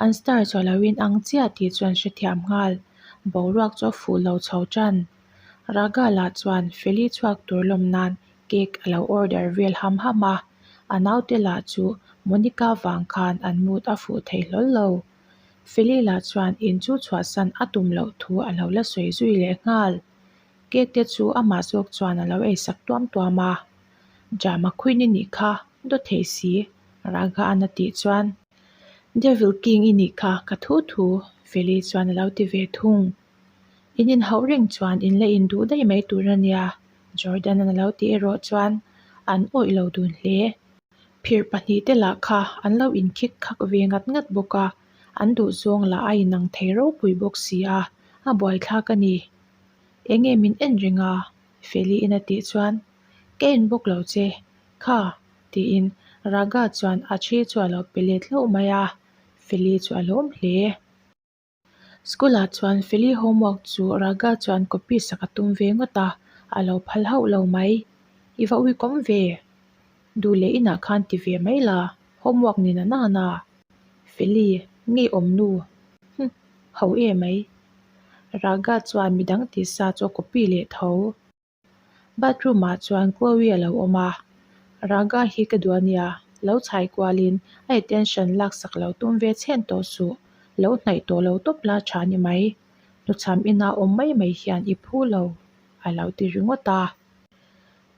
Speaker 1: An star chu a lo inang chiah tih chu an hrethiam nghal. Boruak chu a fuh lo chho tan. Raga lah chuan Feli chhuak tur lawm nan cake a lo order vel ham ham a, a naute lah chu Monica vang khan an mood a fuh thei hlawl lo. Feli lah chuan in chu chhuahsan a tum loh thu a lo la sawi zui leh nghal. Cake te chu amah zawk chuan a lo eisak tuam tuam a, Drama Queen i nih kha, dawt thei si, Ragha an a tih chuan. Devil King i nih kha, ka thu thu, Feli chuan a lo ti ve thung. In inhauh reng chuan in la induh daih mai tur a nia, Jordan-an a lo tih erawh chuan an awih lo dun hle. Phir pahnihte lah kha an lo inkhik khak ve ngat ngat bawk a, an duhzawng lah a inang thei ropui bawk si a, a buaithlak a ni. Enge min en reng a? Feli-in a tih chuan, Ka en bawk lo che, kha, tiin Raga chuan a thi chu a lo pe let hlauh mai a, Feli chu a lawm hle. School ah chuan Feli homework chu Raga chuan copy sak a tum ve ngawt a, a lo phal hauh lo mai. I va uikawm ve? Duh leh inah khan ti ve mai la, homework ni na na. Feli, ngeiawm nu. Hm, ho e mai. Raga chuan midang tih sa chu a copy leh tho. Bathroom ah chuan Chloe a lo awm a, Raga hi ka duh a nia, lo chhai kualin a attention laksak lo tum ve chhen tawh suh, lo hnaih tawh lo tawp la tha ni mai, hnuchham ina awm mai mai hian i phu lo a lo ti ringawt a.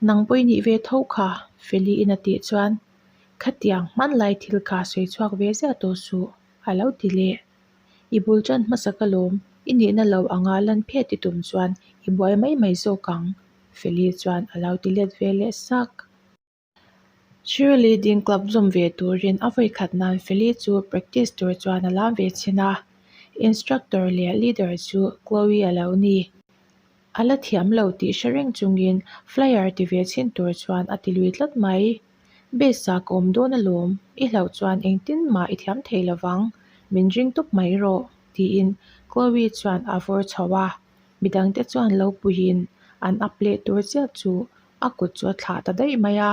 Speaker 1: Nang pawh i nih ve tho kha, Feli in a tih chuan khatiang hmanlai thil kha sawi chhuak ve ziah tawh suh a lo ti leh. I bul tan hmasa ka lawm, i nihna lo anga lan phet i tum chuan i buai mai mai zawk ang, Feli chuan a lo ti let ve leh sak. Cheerleading club zawm ve turin a vawi khat nan Feli chu practice tur chuan a lam ve chhin a, instructor leh leader chu Chloe a lo ni. A la thiam lo tih hre reng chungin flyer ti ve chhin tur chuan a ti lui tlat mai. Base ah ka awm dawn alawm, i hlauh chuan engtin mah i thiam thei lovang, min ring tawp mai rawh, tiin Chloe chuan a vawr chho a, midangte chuan lo puiin an up leh tur chiah chu a kut chu a thlah ta daih mai a,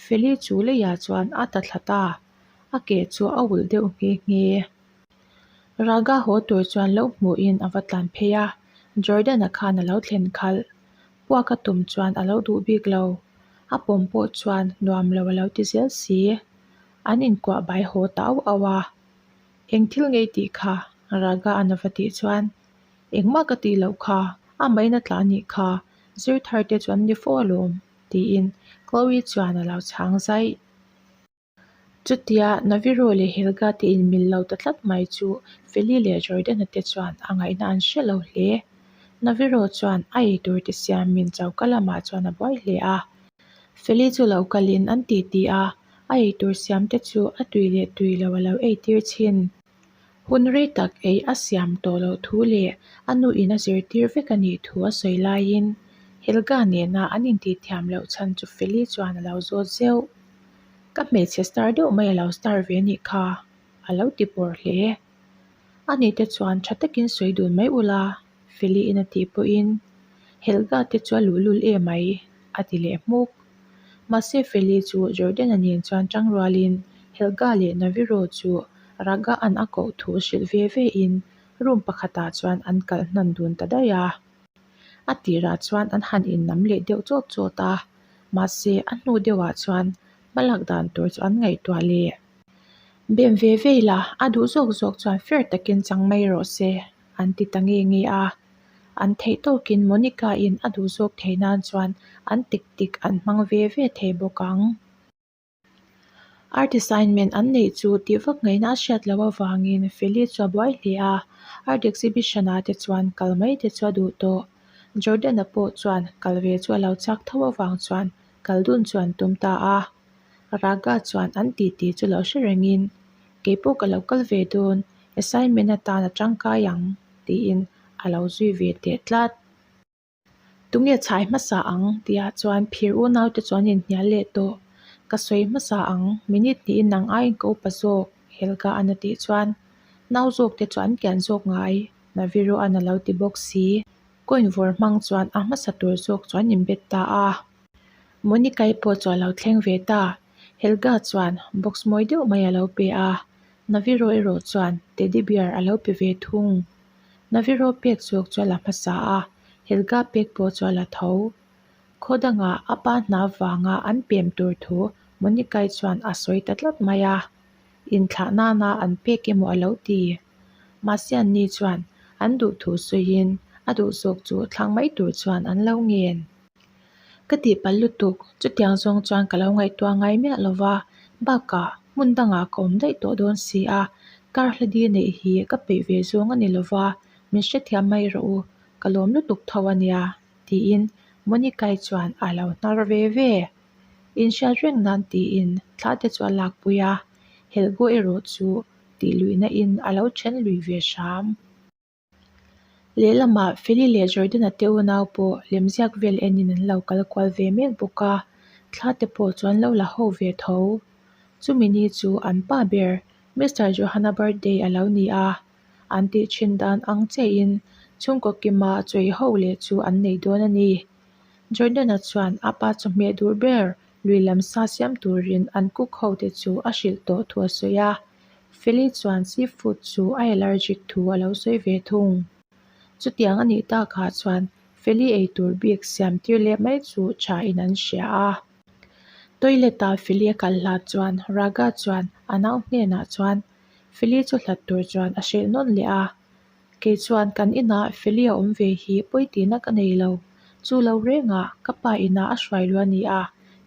Speaker 1: Feli chu leiah chuan a ta thla ta, a ke chu a ulh deuh nghe nghe. Raga haw tur chuan lo hmuhin a va tlan phei a, Jordan-a khan a lo thlen khalh. Puak a tum chuan a lo duh bik lo. A pawm pawh chuan nuam lo a lo ti zel si. An inkuah bai haw ta auh auh a. Eng thil ngei tih kha? Raga an a va tih chuan, Engmah ka tih loh kha, a main a tla anih kha, zir thar te chu an ni fo alawm, tiin Chloe chuan a lo chhang zaih. Chutia Naviro leh Helga te inmil lo ta tlat mai chu Feli leh Jordana te chuan a ngaihna an hre lo hle. Naviro chuan a eitur te siamin choka lamah chuan a buai hle a. Feli chu lo kalin an titi a, a eitur siam te chu a tui leh tui lo a lo eitir thin. Hun rei tak ei a siam tawh loh thu leh a nuin a zirtir vek a nih thu a sawi laiin Helga nena an intihthiam loh chhan chu Feli chuan a lo zawt zeuh. Ka hmeichhe star deuh mai a lo star ve anih kha, a lo ti pawr hle. Ani te chuan tha takin sawi dun mai ula, Feli in a tih pawhin Helga te chu a luhlul em mai, a ti leh hmuk. Mahse Feli chu Jordan-a nen chuan tang rualin Helga leh Naviro chu Raga an a koh thu hrilh ve ve in room pakhatah chuan an kalh hnan dun ta daih a. A tirah chuan an han innam leh deuh chawt chawt a, mahse a hnu deuhah chuan hmalak dan tur chu an ngaihtuah leh. Bem ve ve ila, a duh zawk zawk chuan fair takin chang mai rawh se, an ti ta nge nge a. An theih tawkin Monica-in a duh zawk theih nan chuan an tik tik an hmang ve ve thei bawk ang. Art assignment an neih chu tih vak ngaihna a hriat loh avangin Feli chu a buai hle a, art exhibition ah te chuan kal mai te chu a duh tawh. Jordan-a pawh chuan kal ve chu a lo chak tho avang chuan kal dun chu an tum ta a. Raga chuan an titi chu lo hre rengin, Kei pawh ka lo kal ve dawn, assignment atan a tangkai ang, tiin a lo zui ve teh tlat. Tunge chhai hmasa ang? tihah chuan phir unaute chu an inhnial leh tawh. Ka sawi hmasa ang, minute hnihin nang aiin ka upa zawk, Helga an a tih chuan nau zawk te chu an kian zawk ngai, Naviroan a lo ti bawk si. Coin vawr hmang chuan a hmasa tur zawk chu an inbet ta a. Monica-i pawh chu a lo thleng ve ta. Helga chuan box mawi deuh mai a lo pe a, Naviro erawh chuan teddy bear a lo pe ve thung. Naviro pek zawk chu a la hmasa a, Helga pek pawh chu a la tho. Khaw dangah a pa hna vanga an pem tur thu Monica-i chuan a sawi ta tlat mai a, inthlah nana an pek emaw a lo ti. Mahse anni chuan an duh thu sawiin a duh zawk chu thlang mai tur chuan an lo ngen. Ka tihpalh lutuk, chutiang zawng chuan ka lo ngaihtuah ngai miah lo va, bakah hmun dangah ka awm daih tawh dawn si a, kar hla di neih hi ka peih ve zawng a ni lo va, min hrethiam mai rawh u, ka lawm lutuk tho a nia, tiin Monica-i chuan a lo hnar ve ve. Inhriat reng nan tiin thla te chu a lakpui a, Helgo erawh chu tih luihna in a lo then lui ve hram. Lehlamah Feli leh Jordan-a te unau pawh lemziak vel enin an lo kal kual ve mek bawk a, thla te pawh chu an lo la ho ve tho. Chumi ni chu an pa ber Mister Johana birthday a lo ni a, an tih thin dan ang chiahin chhungkaw kima chawi ho leh chu an nei dawn a ni. Jordan-a chuan a pa chawhmeh dur ber lui lam sa siam turin an cook ho te chu a hrilh tawh thu a sawi a. Feli chuan seafood chu a allergic thu a lo sawi ve thung. Chutiang a nih takah chuan Feli eitur bik siam tir leh mai chu tha in an hria a. Toilet ah Feli a kal hlat chuan Raga chuan a nau hnenah chuan Feli chu hlat tur chuan a hrilh nawn leh a. Kei chuan kan inah Feli a awm ve hi pawi tihna ka nei lo. Chu lo rengah ka pa inah a hruai luah a ni a,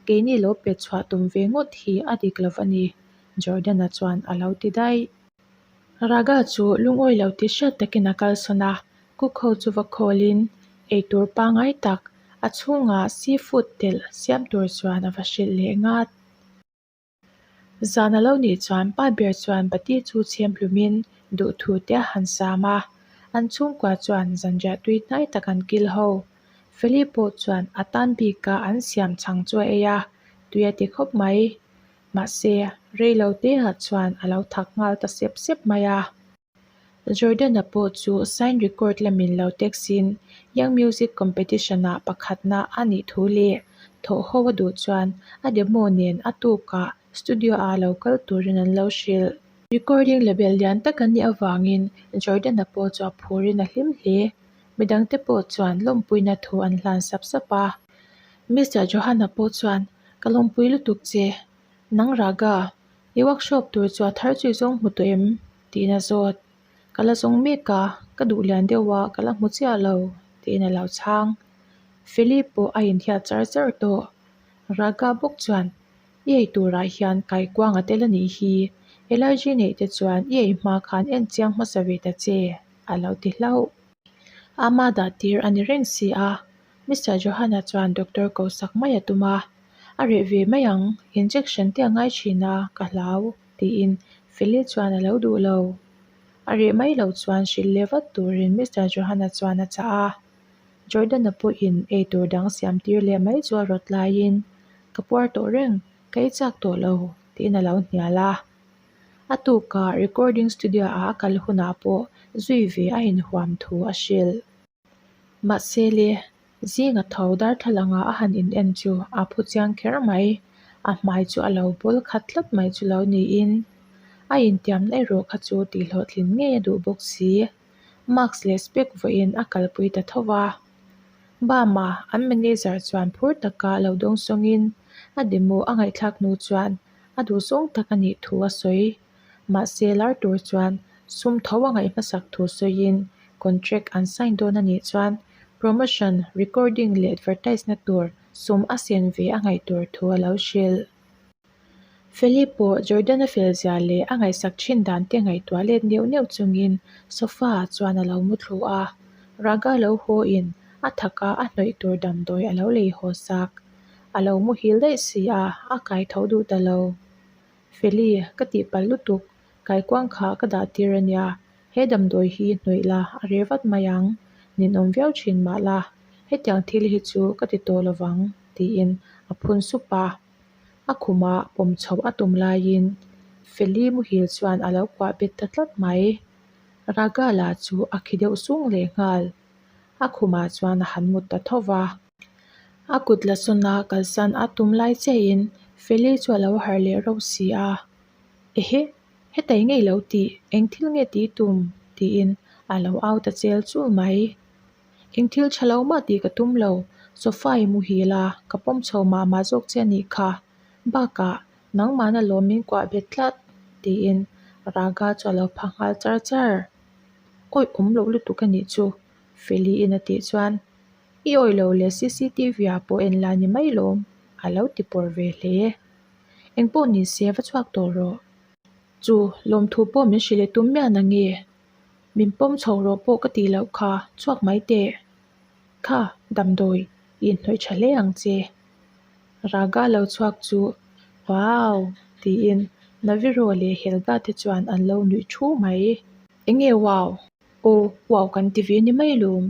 Speaker 1: keini lo pet chhuah tum ve ngawt hi a dik lo a ni. Jordan-a chuan a lo ti daih. Raga chu lungawi lo tih hriat takin a kalsawn a, cook ho chu va khawlin eitur pangngai tak a chhungah seafood telh siam tur chuan a va hrilh leh ngat. Zan a lo nih chuan pa ber chuan bati chu chhem hlumin duhthu te a han sam a, an chhungkua chuan zanriah tui hnai tak an kil ho. Feli pawh chuan a tan bika an siam chhang chu a ei a, tui a ti khawp mai. Mahse, rei lo te ah chuan a lo thak nghal ta sep sep mai a. Jordan-a pawh chu sign record lamin lo text in Young Music Competition ah pakhatna a nih thu leh thawh ho a duh chuan a demo nen a tukah studio ah lo kal turin an lo hrilh. Recording label lian tak an nih avangin Jordan-a pawh chu a phurin a hlim hle. Midangte pawh chuan lawmpuina thu an hlan sap sap a. Mister Johan-a pawh chuan Ka lawmpui lutuk che. Nang Raga, i workshop tur chu a thar chu i zawng hmu tawh em? tiin a zawt. Ka la zawng mek a, ka duh lian deuh a, ka la hmu chiah lo, tiin a lo chhang. Feli pawh a inhiat char char tawh. Raga bawk chuan, I ei turah hian kaikuang a tel a nih hi, allergy neih te chuan i ei hma khan en chiang hmasa ve ta che, a lo ti hlauh. Ama dah tir a ni reng si a, Mister Johana chuan doctor ko sak mai a tum a, A reh ve mai ang, injection te a ngai thin a, ka hlau, tiin Feli chuan a lo duh lo. A reh mai lo chuan hrilh leh vat turin Mister Johana chuan a chah a. Jordan-a pawhin ei tur dang siam tir leh mai chu a rawt laiin, Ka puar tawh reng, ka ei chak tawh lo, tiin a lo hnial a. A tukah recording studio-ah a kal hunah pawh zui ve a inhuam thu a hrilh. Mahse le, zinga tho darthlalanga a han in en chu a phu chiang kher mai. A hmai chu a lo bawl khat tlat mai chu lo niin a intiamna erawh kha chu tihhlawhtlin ngei a duh bawk si. Mask leh spec vawiin a kalpui ta tho va. Bama an manager chuan phur taka lo dawng sawngin a demo a ngaihthlak hnu chuan a duhzawng tak a nih thu a sawi. Mahse lar tur chuan sum tho a ngaih hmasak thu sawiin contract an sign dawn a nih chuan promotion, recording leh advertise na tur sum a sen ve a ngaih tur thu a lo hrilh. Feli pawh Jordan-a fel zia leh a ngaihsak thin dan te ngaihtuah let neuh neuh chungin sofa ah chuan a lo mu thlu a. Raga lo haw in a thak a a hnawih tur damdawi a lo lei haw sak. A lo muhil daih si a, a kai tho duh ta lo. Feli, ka tihpalh lutuk, kaikuang kha ka dah tir a nia, he damdawi hi hnawih la a reh vat mai ang, ninawm viau thin mah la, hetiang thil hi chu ka ti tawh lovang, tiin a phun sup a. A khumah pawm chhoh a tum laiin Feli muhil chuan a lo kuah bet ta tlat mai. Raga lah chu a khi deuh sung leh nghal. A khumah chuan a han mut ta tho va. A kut la sawn a kalsan a tum lai chiahin Feli chu a lo harh leh rauh si a. Ehe, hetai ngei lo tih, eng thil nge tih tum? tiin a lo au ta chel chul mai. Eng thil tha lo mah tih ka tum lo, sofa i muhil a, ka pawm chho mah mah zawk che a nih kha. Bakah, nangmahna lawm min kuah bet tlat, tiin Raga chu a lo pha nghal char char. Awih awm loh lutuk a nih chu, Feli-in a tih chuan, I awih lo leh cctv ah pawh en la ni mai lawm, a lo ti pawr ve hle. Engpawh ni se va chhuak tawh rawh. Chu, lawmthu pawh min hrilh i tum miah na nge? Min pawm chho rawh pawh ka tih loh kha, chhuak mai teh. Kha, damdawi, i inhnawih tha hle ang che. Raga lo chhuak chu, Wow! tiin Naviro leh Helga te chuan an lo nuih thu mai. Enge wow? Aw, wow kan ti ve ni mai lawm.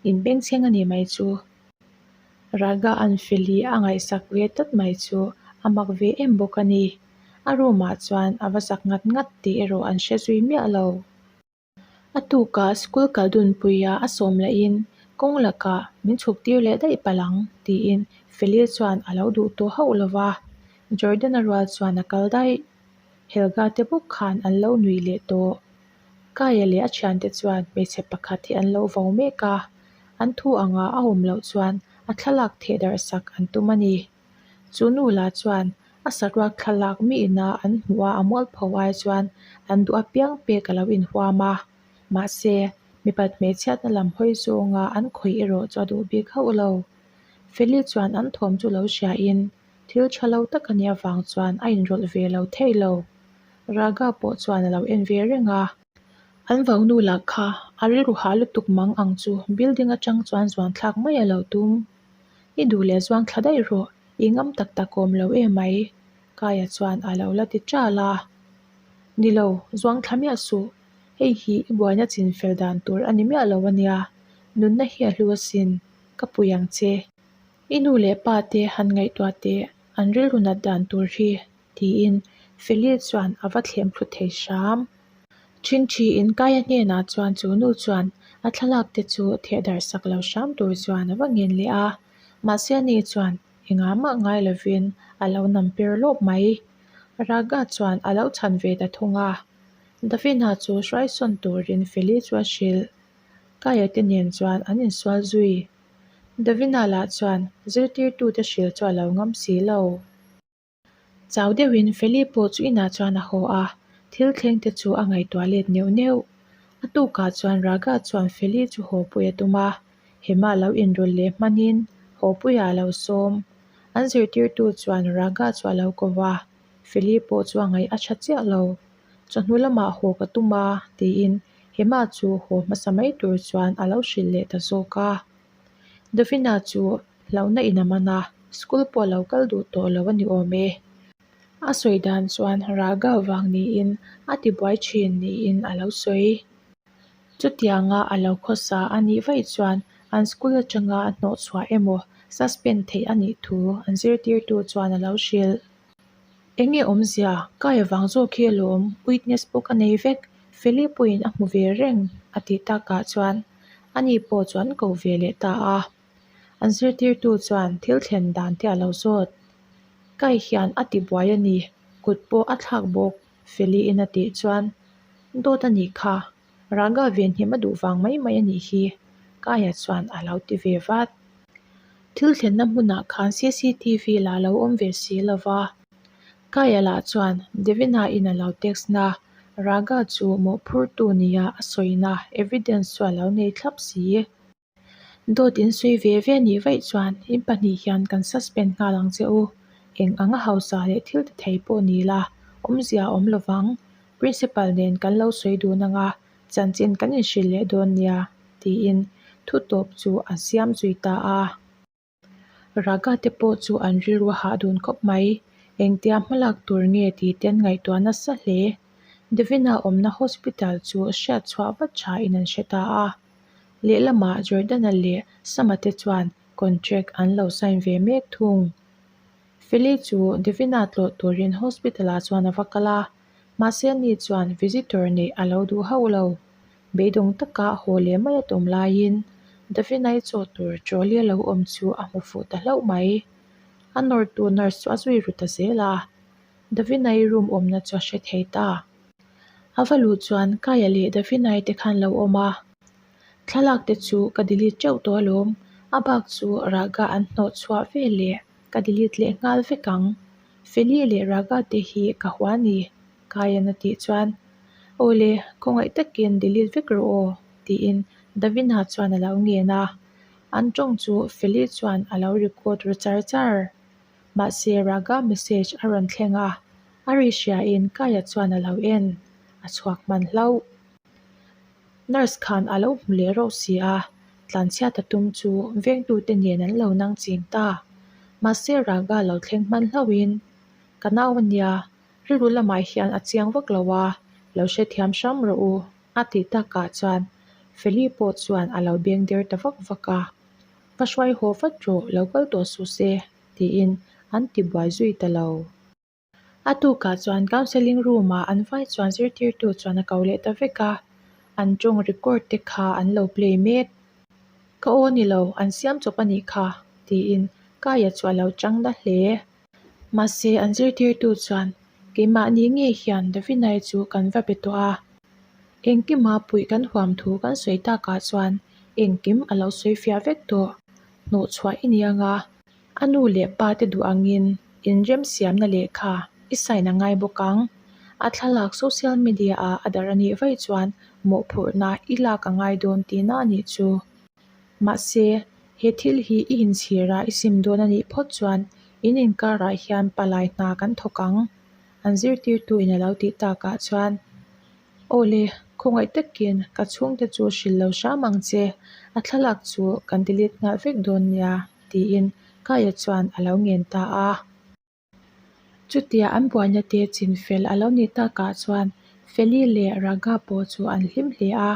Speaker 1: In bengchheng a ni mai chu. Raga an Feli a ngaihsak ve tlat mai chu a mak ve em bawk a ni. A room ah chuan a va zak ngat ngat tih erawh an hre zui miah lo. A tukah school kal dunpuia a sawm lahin kawng lakah min chhuk tir leh daih palh ang tiin Feli chuan a lo duh tawh hauh lo va, Jordan-a rual chuan a kal daih. Helga te bawk khan an lo nuih leh tawh. Kaia leh a thiante chuan hmeichhe pakhat hi an lo vo mek a, an thu anga a awm loh chuan a thlalak theh darh sak an tum a ni. Chu nu lah chuan a saruak thlalak mi ina an hmuh a a mualpho ai chuan an duh apiang pek a lo inhuam a, mahse mipat hmeichhiatna lam hawi zawnga an khawih erawh chu a duh bik hauh lo. Feli chuan an thawm chu lo hriain thil tha lo tak a nih avang chuan a inrawlh ve lo thei lo. Raga pawh chuan a lo en ve reng a. An vaunu lah kha a rilru hah lutuk mang ang chu building atang chuan zuan thlak mai a lo tum. I duh leh zuang thla daih rawh, i ngam tak tak awm lo em mai, Kaia chuan a lo la ti ṭal a. Ni lo, zuang thla miah suh, hei hi i buaina chin fel dan tur a ni miah lo a nia, nunna hi a hlu asin, ka pui ang che. I nu leh pa te han ngaihtuah teh an rilru nat dan tur hi, tiin Feli chuan a va thlem thlu thei hram. Ṭhinṭhiin Kaia hnenah chuan chu nu chuan a thlalak te chu theh darh sak lo hram tur chuan a va ngen leh a, mahse ani chuan engah mah ngai lovin a lo nam per lawp mai. Raga chuan a lo chhan ve ta thung a, Davina chu hruaisawn turin Feli chu a hrilh. Kaia te nen chuan an insual zui. Davina lah chuan zirtirtute hrilh chu a lo ngam si lo. Chau deuhin Feli pawh chu inah chuan a haw a, thil thleng te chu a ngaihtuah let neuh neuh. A tukah chuan Raga chuan Feli chu haw pui a tum a, Hema lo inrawlh leh hmanin haw puiah a lo sawm. An zirtirtu chuan Raga chu a lo ko va, Feli pawh chu a ngaih a tha chiah lo. Chawhnu lamah haw ka tum a, tiin Hema chu haw hmasa mai tur chuan a lo hrilh leh ta zawk a. Davina chu hlauhna in a man a, school pawh a lo kal duh tawh lo a ni awm e. A sawi dan chuan Raga vang niin a tibuai thin niin a lo sawi. Chutianga a lo khawsa a nih vaih chuan an school atanga a hnawhchhuah emaw suspend theih a nih thu an zirtirtu chuan a lo hrilh. Enge awmzia, kai avang zawk hi alawm, witness pawh ka nei vek, Feli pawhin a hmu ve reng a tih takah chuan ani pawh chu an ko ve leh ta a. An zirtirtu chuan thil thlen dan te a lo zawt. Kai hian a ti buai a ni, kut pawh a thlak bawk, Feli-in a tih chuan dawt a nih kha, Raga venhim a duh vang mai mai a nih hi, Kaia chuan a lo ti ve vat. Thil thlenna hmunah khan cctv lah lo awm ve si lo va. Kaia lah chuan Devina in a lo text na, Raga chu mawhphurtu nia a sawina evidence chu a lo nei thlap si. Dawt in sawi ve ve nih vaih chuan in pahnih hian kan suspend nghal ang che u. Eng anga hausa leh thil ti thei pawh ni la, awmzia a awm lovang. Principal nen kan lo sawi dun anga chanchin kan inhrilh leh dawn nia, tiin thu tawp chu a siam zui ta a. Raga te pawh chu an rilru a hah dun khawp mai. Engtia hmalak tur nge tih te an ngaihtuah nasa hle. Devina awmna hospital chu hriat chhuah vat tha in an hre ta a. Lehlamah Jordana leh Sama te chuan contract an lo sign ve mek thung. Feli chu Devina tlawh turin hospital ah chuan a va kal a, mahse ani chuan visitor neih a lo duh hauh lo. Beidawng taka haw leh mai a tum laiin Davina-i chaw tur trolley a lo awm chu a hmu fuh ta hlauh mai. A nawrtu nurse chu a zui ru ta zel a, Davina-i room awmna chu a hre thei ta. A va luh chuan Kaya leh Davina-i te khan lo awm a, thlalak te chu ka delete teuh tawh alawm, a bak chu Raga an hnawh chhuah vel leh ka delete leh nghal vek ang. Feli leh Raga te hi ka hua ni. Kaian a tih chuan, Awle, khawngaih takin delete vek rawh aw, tiin Davina chuan a lo ngen a. An tawng chu Feli chuan a lo record ru char char. Mahse Raga message a rawn thleng a, a ri hriain Kaia chuan a lo en. A chhuak hman hlauh. Nurse khan a lo hmu leh rauh si a, tlanchhiat a tum chu vengtute nen an lo nang ching ta. Mahse Raga lo thleng hman hlauhin, Ka nau a nia, Rilru lamah hian a chiang vak lo a, lo hrethiam hram rawh u, a tih takah chuan Feli pawh chuan a lo beng der ta vak vak a. Va hruai haw vat rawh, lo kal tawh suh se, tiin an ti buai zui ta lo. A tukah chuan counselling room-ah an vai chuan zirtirtu chuan a ko leh ta vek a, an tawng record te kha an lo play mek. Ka aw ni lo, an siam chawp a nih kha, tiin Kaia chu a lo chang na hle. Mahse, an zirtirtu chuan, Keimahni nge hian Davinai chu kan va be tawh a, engkima puih kan huam thu kan sawi takah chuan engkim a lo sawi fiah vek tawh. Hnawhchhuah i ni anga, a nu leh pa te duh angin inremsiamna lehkha i sign a ngai bawk ang. A thlalak social media ah a darh a nih vaih chuan mawhphurhna i lak a ngai dawn tihna a nih chu. Mahse, he thil hi i inchhira i sim dawn a nih phawt chuan in inkarah hian palai hna kan thawk ang, an zirtirtuin a lo tih takah chuan, Aw le, khawngaih takin ka chhungte chu hrilh lo hram ang che, a thlalak chu kan delete nghal vek dawn nia, tiin Kaya chuan a lo ngen ta a. Chutia an buaina te chin fel a lo nih takah chuan Feli leh Raga pawh chu an hlim hle a,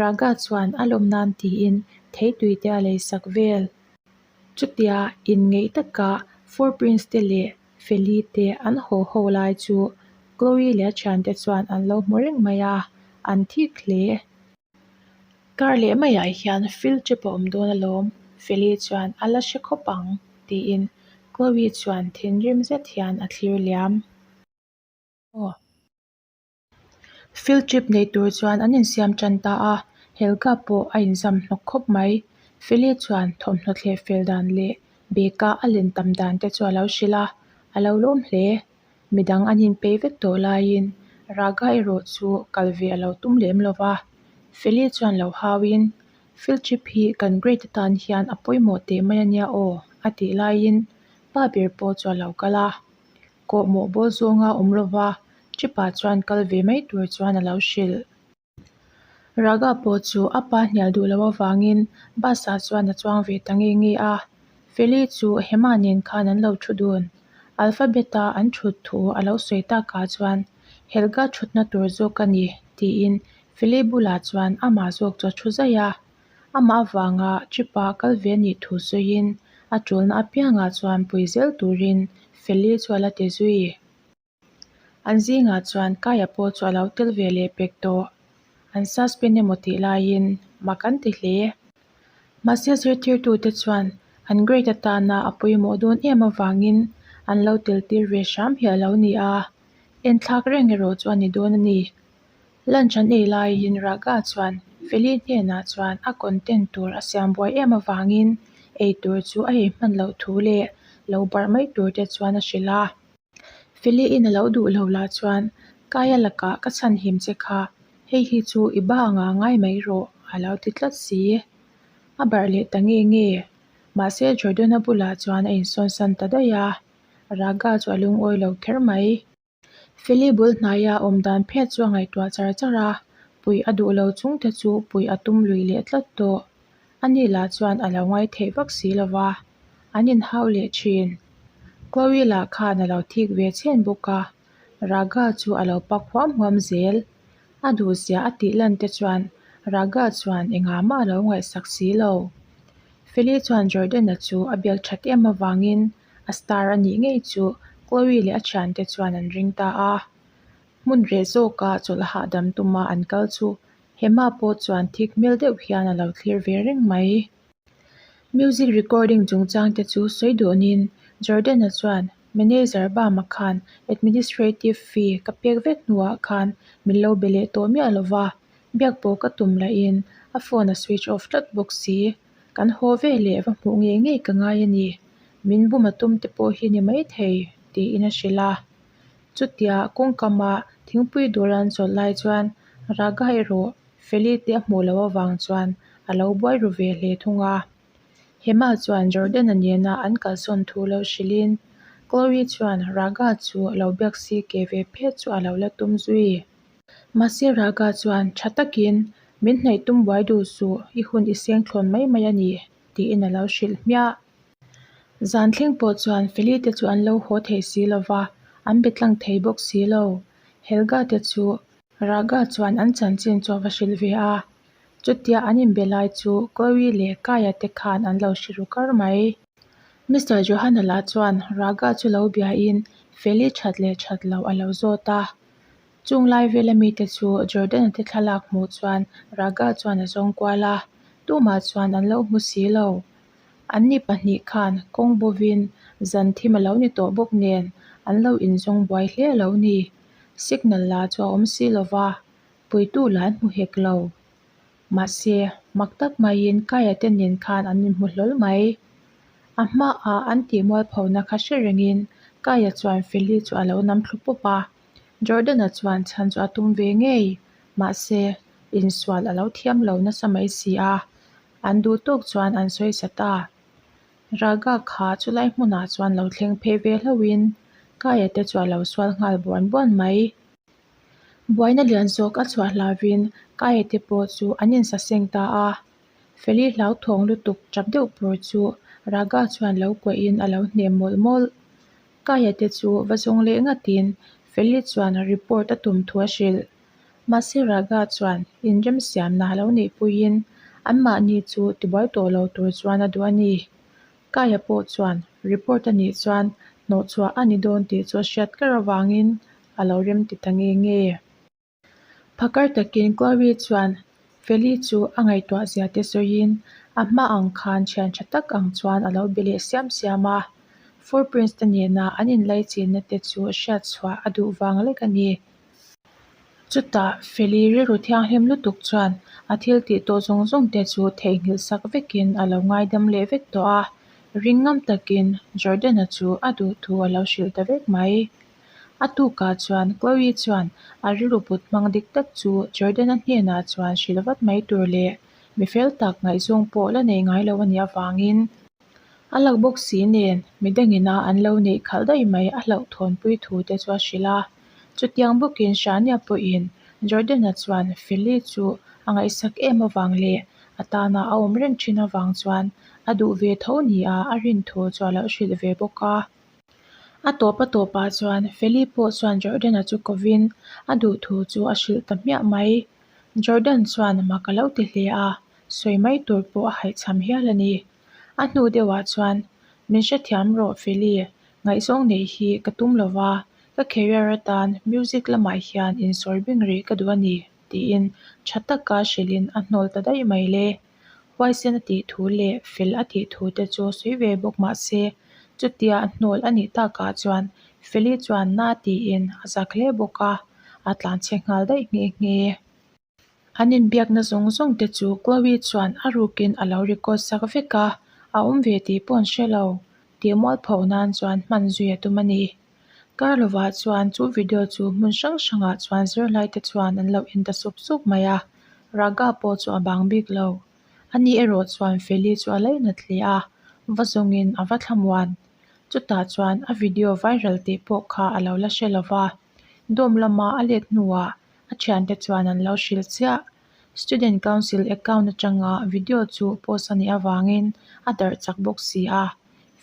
Speaker 1: Raga chuan a lawm nan tiin theitui te a lei sak vel. Chutia inngeih taka Four Prince te leh Feli te an haw ho lai chu Chloe leh a thiante chuan an lo hmu reng mai a, an thik hle. Kar leh maiah hian field trip a awm dawn alawm, Feli chuan a la hre khawp ang, tiin Chloe chuan thinrim zet hian a thlir liam. Aw. Field trip nei tur chuan an insiam tan ta a, Helga pawh a inzam hnawk khawp mai. Feli chuan thawmhnaw thleh fel dan leh bag-a a len tam dan te chu a lo hrilh a, a lo lawm hle. Midang an inpei vek tawh laiin Raga erawh chu kal ve a lo tum lem lo va. Feli chuan lo hauin, Field trip hi kan grade atan hian a pawimawh teh mai a nia aw, a tih laiin pa ber pawh chu a lo kal a. Kawhmawh bawl zawnga awm lo va, trip ah chuan kal ve mai tur chuan a lo hrilh. Raga pawh chu a pa hnial duh loh avangin bus ah chuan a chuang ve ta nge nge a. Feli chu Hema nen khan an lo thu dun. Alphabet a an thut thu a lo sawi takah chuan Helga thutna tur zawk a ni tiin Feli bulah chuan amah zawk chu a thu zaih a. Amah avanga trip a kal ve a nih thu sawiin a tulna apiangah chuan pui zel turin Feli chu a la ti zui. An zingah chuan Kaia pawh chu a lo tel ve leh pek tawh. An suspend emaw tih laiin mak an ti hle. Mahse zirtirtute chuan an grade atana a pawimawh dawn em avangin an lo tel tir ve hram hi a lo ni a, enthlak reng erawh chu a ni dawn a ni. Lunch an ei laiin Raga chuan Feli hnenah chuan a content tur a siam buai em avangin ei tur chu a ei hman loh thu leh lo barh mai tur te chuan a hrilh a. Feli-in a lo duh lo lah chuan, Kaia lakah ka chhan him che kha, hei hi chu i ba anga ngai mai rawh, a lo ti tlat si. A barh leh ta nge nge. Mahse Jordan-a bulah chuan a insawnsan ta daih a. Raga chu a lungawi lo kher mai. Feli bul hnaia awm dan phet chu a ngaihtuah char char a, puih a duh lo chung te chu puih a tum lui leh tlat tawh. Ani lah chuan a lo ngai theih vak si lo va, an inhau leh thin. Chloe lah khan a lo thik ve chhen bawk a, Raga chu a lo pak huam huam zel. A duhzia a tih lan te chuan Raga chuan engah mah a lo ngaihsak si lo. Feli chuan Jordan-a chu a biak that em avangin a star a nih ngei chu Chloe leh a thiante chuan an ring ta a. Hmun reh zawka chawlh hahdam tuma an kal chu Hema pawh chuan thik hmel deuh hian a lo thlir ve reng mai. Music recording chungchang te chu sawi duhnin Jordan-a chuan Manager Bama khan administrative fee ka pek vek hnuah khan min lo be leh tawh miah lo va, biak pawh ka tum lahin a phone a switch off tlat bawk si. Kan haw ve leh va hmuh ngei ngei ka ngai a ni. Min bum a tum te pawh hi ni maithei, tiin a hrilh a. Chutia kawngkama thingpui dawr an chawlh lai chuan Raga erawh Feli te a hmuh loh avang chuan a lo buai ru ve hle thung a. Hema chuan Jordan-a nena an kalsawn thu lo hrilhin Chloe chuan Raga chu lo biak si ke ve phet chu a lo la tum zui. Mahse Raga chuan tha takin min hnaih tum buai duh suh, i hun i seng thlawn mai mai a ni, tiin a lo hrilh hmiah. Zan thleng pawh chuan Feli te chu an lo haw thei si lo va, an be tlang thei bawk si lo. Helga te chu Raga chuan an chanchin chu a va hrilh ve a, chutia an inbe lai chu Chloe leh Kaya te khan an lo hre ru kar mai. Mister Johanna lah chuan Raga chu lo biain Feli that leh that loh a lo zawt a. Chung lai vela mite chu Jordan-a te thlalak hmuh chuan Raga chuan a zawng kual a, tumah chuan an lo hmu si lo. Anni pahnih khan kawng bovin zan thim a lo ni tawh bawk nen an lo inzawng buai hle a lo ni. Signal la chu a awm si lo va, puitu lah an hmu hek lo. Mahse, mak tak maiin Kaya te nen khan an inhmu hlawl mai. A hmaah an tih mualphona kha hre rengin Kaya chuan Feli chu a lo nam thlu pawp a. Jordan-a chuan chhan chu a tum ve ngei. Mahse, insual a lo thiam lo nasa mai si a. An duh tawk chuan an sawi sa ta. Raga kha chulai hmunah chuan lo thleng phei ve hlauhin Kaya te chu a lo sual nghal buan buan mai. Buaina lian zawk a chhuah hlauvin Kaya te pawh chu an insaseng ta a. Feli hlauthawng lutuk tap deuh pur chu Raga chuan lo kuahin a lo hnem mawlh mawlh. Kaya te chu va zawng leh ngatin Feli chuan report a tum thu a hrilh. Mahse Raga chuan inremsiamna lo neihpuiin anmahni chu tibuai tawh lo tur chuan a duh a ni. Kaya pawh chuan report a nih chuan hnawhchhuah a ni dawn tih chu a hriat kar avangin a lo rem ti ta nge nge. Phakar takin Chloe chuan Feli chu a ngaihtuah zia te sawiin a hma ang khan thian tha tak ang chuan a lo be leh siam siam a. Four Prince te nena an inlaichinna te chu hriat chhuah a duh vang lek a ni. Chutah Feli rilru thianghlim lutuk chuan a thil tih tawh zawng zawng te chu theihnghilh sak vekin a lo ngaidam leh vek tawh a, ring ngam takin Jordan-a chu a duh thu a lo hrilh ta vek mai. A tukah chuan Chloe chuan a rilru put hmang dik tak chu Jordan-a hnenah chuan hrilh vat mai tur leh mi fel tak ngaihzawng pawh la nei ngai lo a nih avangin A lak bawk si nen midangin a an lo neih khalh daih mai a hlauhthawnpui thu te chu a hrilh a. Chutiang bawkin Shania pawhin Jordan-a chuan Feli chu a ngaihsak em avang leh a tana a awm reng thin avang chuan a duh ve tho nia a rin thu chu a lo hrilh ve bawk a. A tawp a tawpah chuan Feli pawh chuan Jordan-a chu kovin a duh thu chu a hrilh ta hmiah mai. Jordan chuan mak a lo ti hle a, sawi mai tur pawh a haihchham hial a ni. A hnu deuhah chuan, Min hrethiam rawh Feli, ngaihzawng neih hi ka tum lo va, ka career atan music lamah hian insawi bing rih ka duh a ni, tiin tha taka hrilhin a hnawl ta daih mai le. Huaisen a tih thu leh fel a tih thu te chu sawi ve bawk mah se, chutia a hnawl a nih takah chuan Feli chuan na tiin a zak hle bawk a, a tlanchhe nghal daih nghe nghe. An inbiakna zawng zawng te chu Chloe chuan a rukin a lo record sak vek a, a awm ve tih pawh an hre lo. Tih mualpho nan chuan hman zui a tum a ni. Kar lovah chuan chu video chu hmun hrang hrangah chuan zirlai te chuan an lo en ta sup sup mai a, Raga pawh chu a bang bik lo. Ani erawh chuan Feli chu a lainat hle a, va zawngin a va thlamuan. Chutah chuan a video viral tih pawh kha a lo la hre lo va, dorm lama a let hnuah a thiante chuan an lo hrilh chiah. Student Council account atanga video chu post a nih avangin a darh chak bawk si a,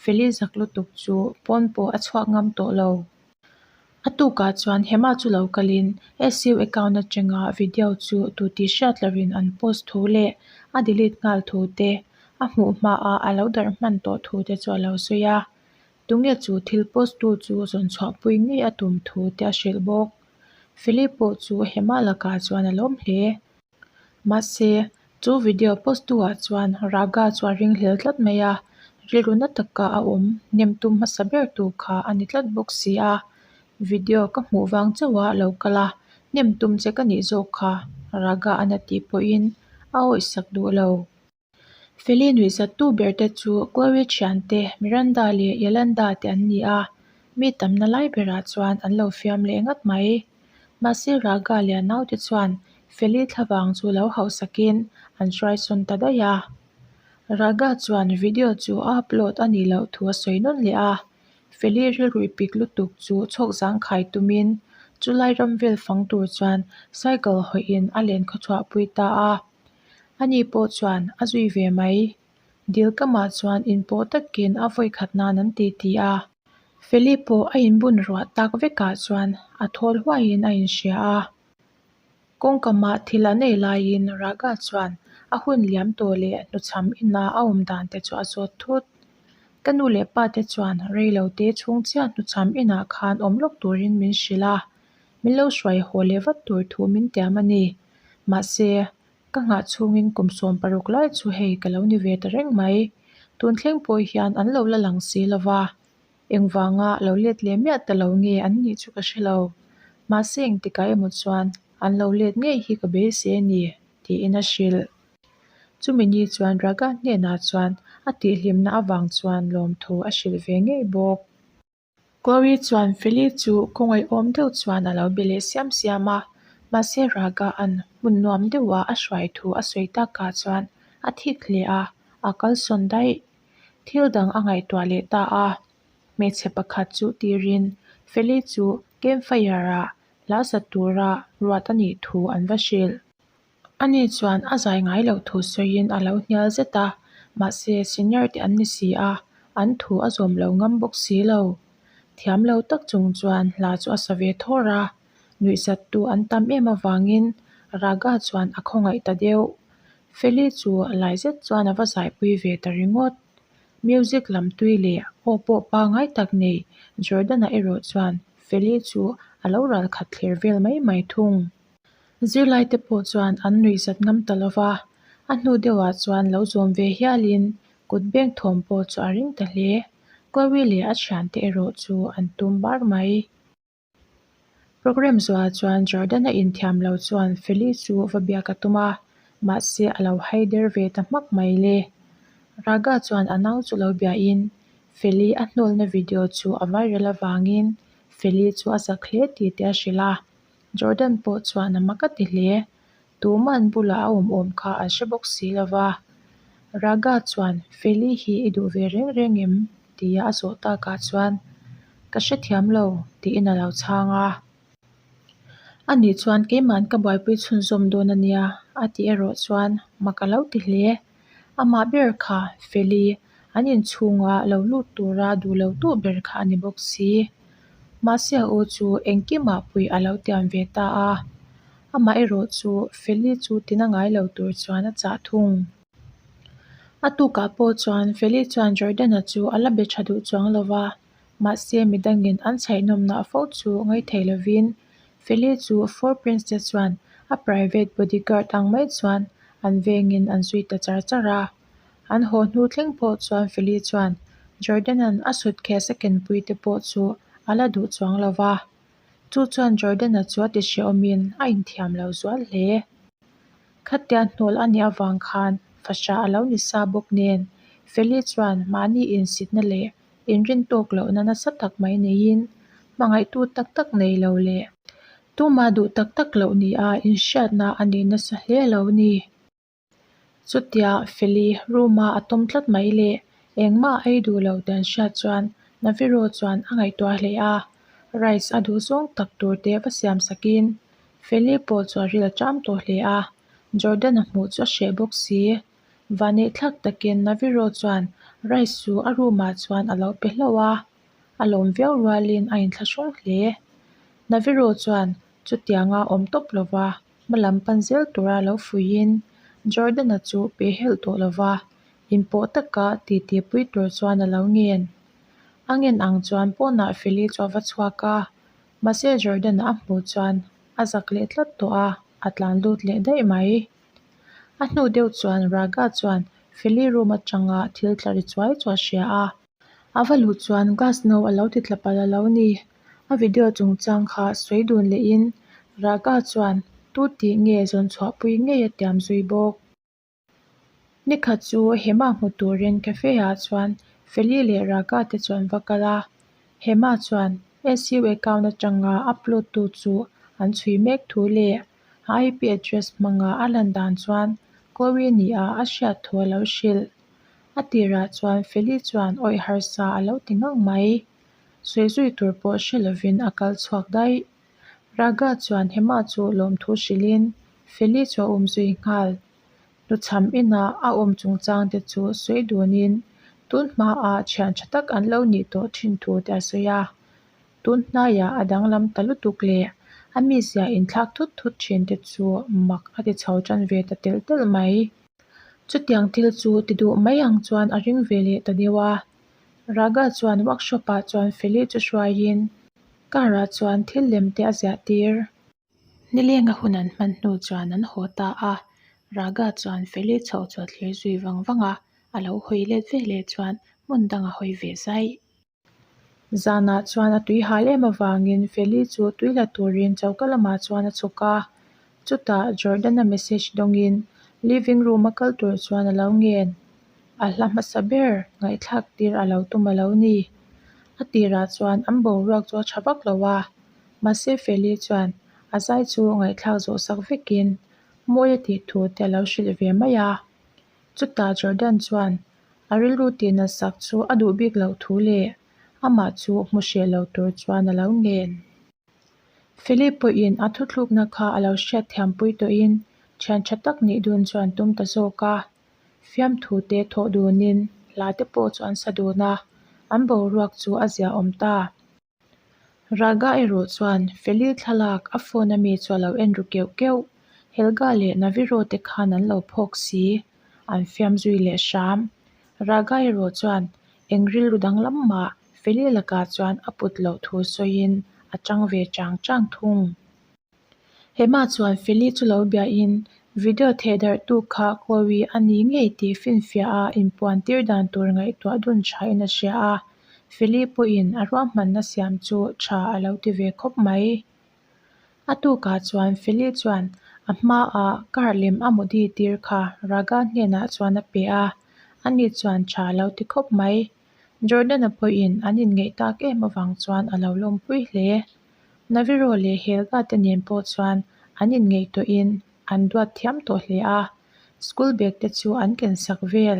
Speaker 1: Feli zak lutuk chu pawn pawh a chhuak ngam tawh lo. A tukah chuan Hema chu lo kalin SU account atanga video chu tu tih hriat lohin an post thu leh a delete nghal thu te, a hmuh hmaah a lo darh hman tawh thu te chu a lo sawi a. Tunge chu thil post tu chu zawn chhuahpui ngei a tum thu te a hrilh bawk. Philip pawh chu Hema lakah chuan a lawm hle. Mahse, chu video post tu ah chuan Raga chu a ringhlel tlat mai a, rilru na taka a awm nem tum hmasa ber tu kha a ni tlat bawk si a. Video ka hmuh vang chauh a lo kal a, nem tum che ka nih zawk kha Raga a na tih pawhin a awihsak duh lo. Feli nuihzattu ber te chu Chloe thiante Miranda leh Yolanda te an ni a, mi tamna lai berah chuan an lo fiam leh ngat mai. Mahse Raga leh a naute chuan Feli thlavang chu lo hauhsakin an hruaisawn ta daih a. Raga chuan video chu a upload a nih loh thu a sawi nawn leh a, Feli rilru pik lutuk chu chhawk zangkhai tumin chulai ram vel fang tur chuan cycle hawiin a len khawchhuahpui ta a. Ani pawh chuan a zui ve mai. Dil kamah chuan inpawh takin a vawi khat nan an ti ti a. Feli pawh a inbun ruah tak vekah chuan a thawl huaiin a inhria a. Kawngkamah thil an ei laiin Raga chuan a hun liam tawh leh hnuchham ina a awm dan te chu a zawt thut. Ka nu leh pa te chuan reilo te chhung chiah hnuchham inah khan awm lawk turin min hrilh a, min lo hruai haw leh vat tur thu min tiam a ni. Mahse, ka nghah chhungin kum 16 lai chu hei ka lo ni ve ta reng mai. Tun thleng pawh hian an lo la lang si lo va, engvanga lo let leh miah ta lo nge an nih chu ka hre lo. Mahse engtikah emaw chuan an lo let ngei hi ka beisei a ni, tiin a hrilh. Chumi ni chuan Raga hnenah chuan a tihhlimna avang chuan lawmthu a hrilh ve ngei bawk. Chloe chuan Feli chu khawngaihawm deuh chuan a lo be leh siam siam a, mahse Raga an hmun nuam deuha a hruai thu a sawi takah chuan a thik hle a, a kalsawn daih. Thil dang a ngaihtuah leh ta a, hmeichhe pakhat chu tirin Feli chu campfire ah hla sa tura ruat a nih thu an va hrilh. Ani chuan a zai ngai loh thu sawiin a lo hnial zet a, mahse senior te an ni si a, an thu a zawm lo ngam bawk si lo. Thiam lo tak chung chuan hla chu a sa ve thawr a, nuihzattu an tam em avangin Raga chuan a khawngaih ta deuh. Feli chu lai zet chuan a va zaipui ve ta ringawt. Music lam tui leh aw pawh pangngai tak nei Jordan-a erawh chuan Feli chu a lo ralkhat thler vel mai mai thung. Zirlaite pawh chuan an nuihzat ngam ta lo va, a hnu deuhah chuan lo zawm ve hialin kut beng thawm pawh chu a ring ta hle. Chloe leh a thiante erawh chu an tum bar mai. Programme zuah chuan Jordan-a inthiam lo chuan Feli chu va biak a tum a, mahse a lo hai der ve ta hmak mai le. Raga chuan a nau chu lo biahin Feli a hnawlna video chu a viral avangin Feli chu a zak hle tih te a hrilh a. Jordan pawh chuan a mak a ti hle. Tuman bulah a awm awm kha an hre bawk si lo va. Raga chuan, Feli hi i duh ve reng reng em? tia a zawh takah chuan, Ka hrethiam lo, tiin a lo chhang a. Ani chuan keima'n ka buaipui chhunzawm dawn a nia, a tih erawh chuan mak a lo ti hle. Amah ber kha Feli an inchhunga lo lut tura duh lo tu ber kha a ni bawk si. Mahse a u chu engkimah puih a lo tiam ve ta a, amah erawh chu Feli chu tina ngai lo tur chuan a chah thung. A tukah pawh chuan Feli chuan Jordan-a chu a la be tha duh chuang lo va, mahse midangin an chhaihnawmna fo chu ngaithei lovin Feli chu Four Prince te chuan a private bodyguard ang mai chuan an vengin an zui ta char char a. An haw hnu thleng pawh chuan Feli chuan Jordan-a'n a suitcase a kenpui te pawh chu a la duh chuang lo va. Chu chuan Jordan-a chu a ti hrehawmin a inthiam lo zual hle. Khatia hnawl a nih avang khan fahrah a lo ni sa bawk nen Feli chuan mahni insitna leh inrin tawk lohna nasa tak mai neiin hmangaihtu tak tak nei lo leh tumah duh tak tak loh nia inhriatna a nei nasa hle lo ni. Chutia Feli room-a a tawm tlat mai leh engmah a ei duh lo dan hriat chuan Naviro chuan a ngaihtuah hle a, rice a duh zawng tak tur te va siam sakin Feli pawh chu a ril a ṭam tawh hle a, Jordan-a hmuh chu a hreh bawk si. Vaneihthlak takin Naviro chuan rice chu a room ah chuan a lo pe hlauh a, a lawm viau rualin a inthlahrung hle. Naviro chuan chutianga awm tawp lova hma lam pan zel tura lo fuihin Jordan-a chu pe helh tawh lova inpawh taka titi pui tur chuan a lo ngen. A ngen ang chuan pawnah Feli chu a va chhuak a, mahse Jordan-a a hmuh chuan a zak leh tlat tawh a, a tlan lut leh daih mai. A hnu deuh chuan Raga chuan Feli room atanga thil tla ri chuai chu a hria a. A va luh chuan glass no a lo ti tla palh a lo ni. A video chungchang kha sawi dun lehin Raga chuan tu tih nge zawn chhuahpui ngei a tiam zui bawk. Nikhat chu Hema hmu turin cafe ah chuan Feli leh Raga te chu an va kal a. Hema chuan SU account atanga upload tu chu an chhui mek thu leh a IP address hmanga a lan dan chuan Chloe nia a hriat thu a lo hrilh. A tirah chuan Feli chuan awih harsa a lo ti ngang mai. Sawi zui tur pawh hre lovin a kal chhuak daih. Raga chuan Hema chu lawmthu hrilhin Feli chu a um zui nghal. Hnuchham inah a awm chungchang te chu sawi dunin tun hmaah thian tha tak an lo nih tawh thin thu te a sawi a. Tun hnaiah a danglam ta lutuk leh a mizia inthlak thut thut thin te chu mak a ti chho tan ve ta telh telh mai. Chutiang thil chu ti duh mai ang chuan a ring ve leh ta deuh a. Raga chuan workshop ah chuan Feli chu hruaiin car ah chuan thil lem te a ziah tir. Nilenga hun an hman hnu chuan an haw ta a, Raga chuan Feli chhoh chu a thlir zui vang vang a, a lo hawi let ve leh chuan hmun dang a hawi ve zai. Zanah chuan a tui hal em avangin Feli chu tui la turin choka lamah chuan a chhuk a, chutah Jordan-a message dawngin living room a kal tur chuan a lo ngen. A hla hmasa ber ngaihthlak tir a lo tum a lo ni. A tirah chuan an boruak chu a tha vak lo a, Mahse Feli chuan a zai chu ngaihthlak zawh sak vekin mawi a tih thu te a lo hrilh ve mai a. Chutah Jordan chuan a rilru tihna sak chu a duh bik loh thu leh amah chu hmu hreh lo tur chuan a lo ngen. Feli pawhin a thuthlukna kha a lo hriatthiam pui tawhin thian tha tak nih dun chuan tum ta zawk a. Fiamthu te thawh dunin hla te pawh chu an sa dun a, an boruak chu a ziaawm ta. Raga erawh chuan Feli thlalak a phone ami chu a lo en ru keuh keuh. Helga leh Naviro te khan an lo phawk si. An fiam zui leh hram. Raga erawh chuan eng rilru danglam mah Feli lakah chuan a put loh thu sawiin a chang ve chang chang thung. Hema chuan Feli chu lo biahin video thehdarh tu kha Chloe a ni ngei tih finfiah a inpuan tir dan tur ngaihtuah dun thain a hria a, Feli pawhin a ruahmanna siam chu tha a lo ti ve khawp mai. A tukah chuan Feli chuan a hmaah car lem a mudi tir kha Raga hnenah chuan a pe a, ani chuan tha a lo ti khawp mai. Jordan-a pawhin an inngeih tak em avang chuan a lo lawmpui hle. Naviro leh Helga te nen pawh chuan an inngeih tawhin an duat thiam tawh hle a, school bag te chu an ken sak vel.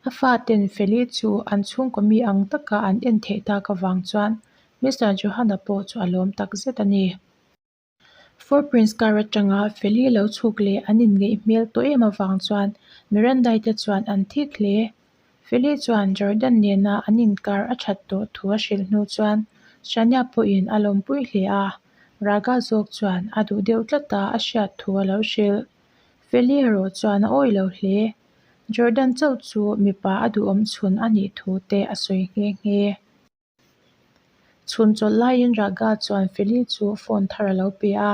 Speaker 1: A faten Feli chu an chhungkaw mi ang taka an en theih tak avang chuan Mister Johanna pawh chu a lawm tak zet a ni. Four Prince car atanga Feli lo chhuk leh an inngeih hmel tawh em avang chuan Mirandai te chuan an thik hle. Feli chuan Jordan nena an inkar a that tawh thu a hrilh hnu chuan Shania pawhin a lawmpui hle a, Raga zawk chuan a duh deuh tlat a a hriat thu a lo hrilh. Feli erawh chuan a awih lo hle. Jordan chauh chu mipa a duhawm chhun a nih thu te a sawi nghe nghe. Chhun chawlh laiin Raga chuan Feli chu phone thar a lo pe a,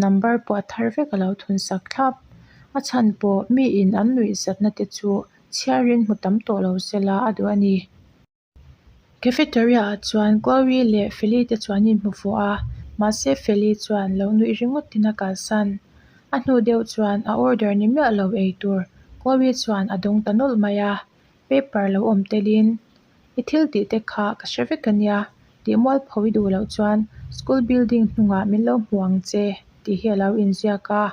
Speaker 1: number pawh a thar vek a lo thun sak thlap. A chhan pawh miin an nuih zatna te chu chhiarin hmu tam tawh lo sela a duh a ni. Cafeteria ah chuan Chloe leh Feli te chuan an inhmu fuh a, mahse Feli chuan lo nuih ringawtin a kalsan. A hnu deuh chuan a order ni miah lo ei tur Chloe chuan a dawng ta nawlh mai a, paper lo awm telin I thil tih te kha ka hre vek a nia, tih mualpho i duh loh chuan school building hnungah min lo hmu ang che tih hi a lo inziak a.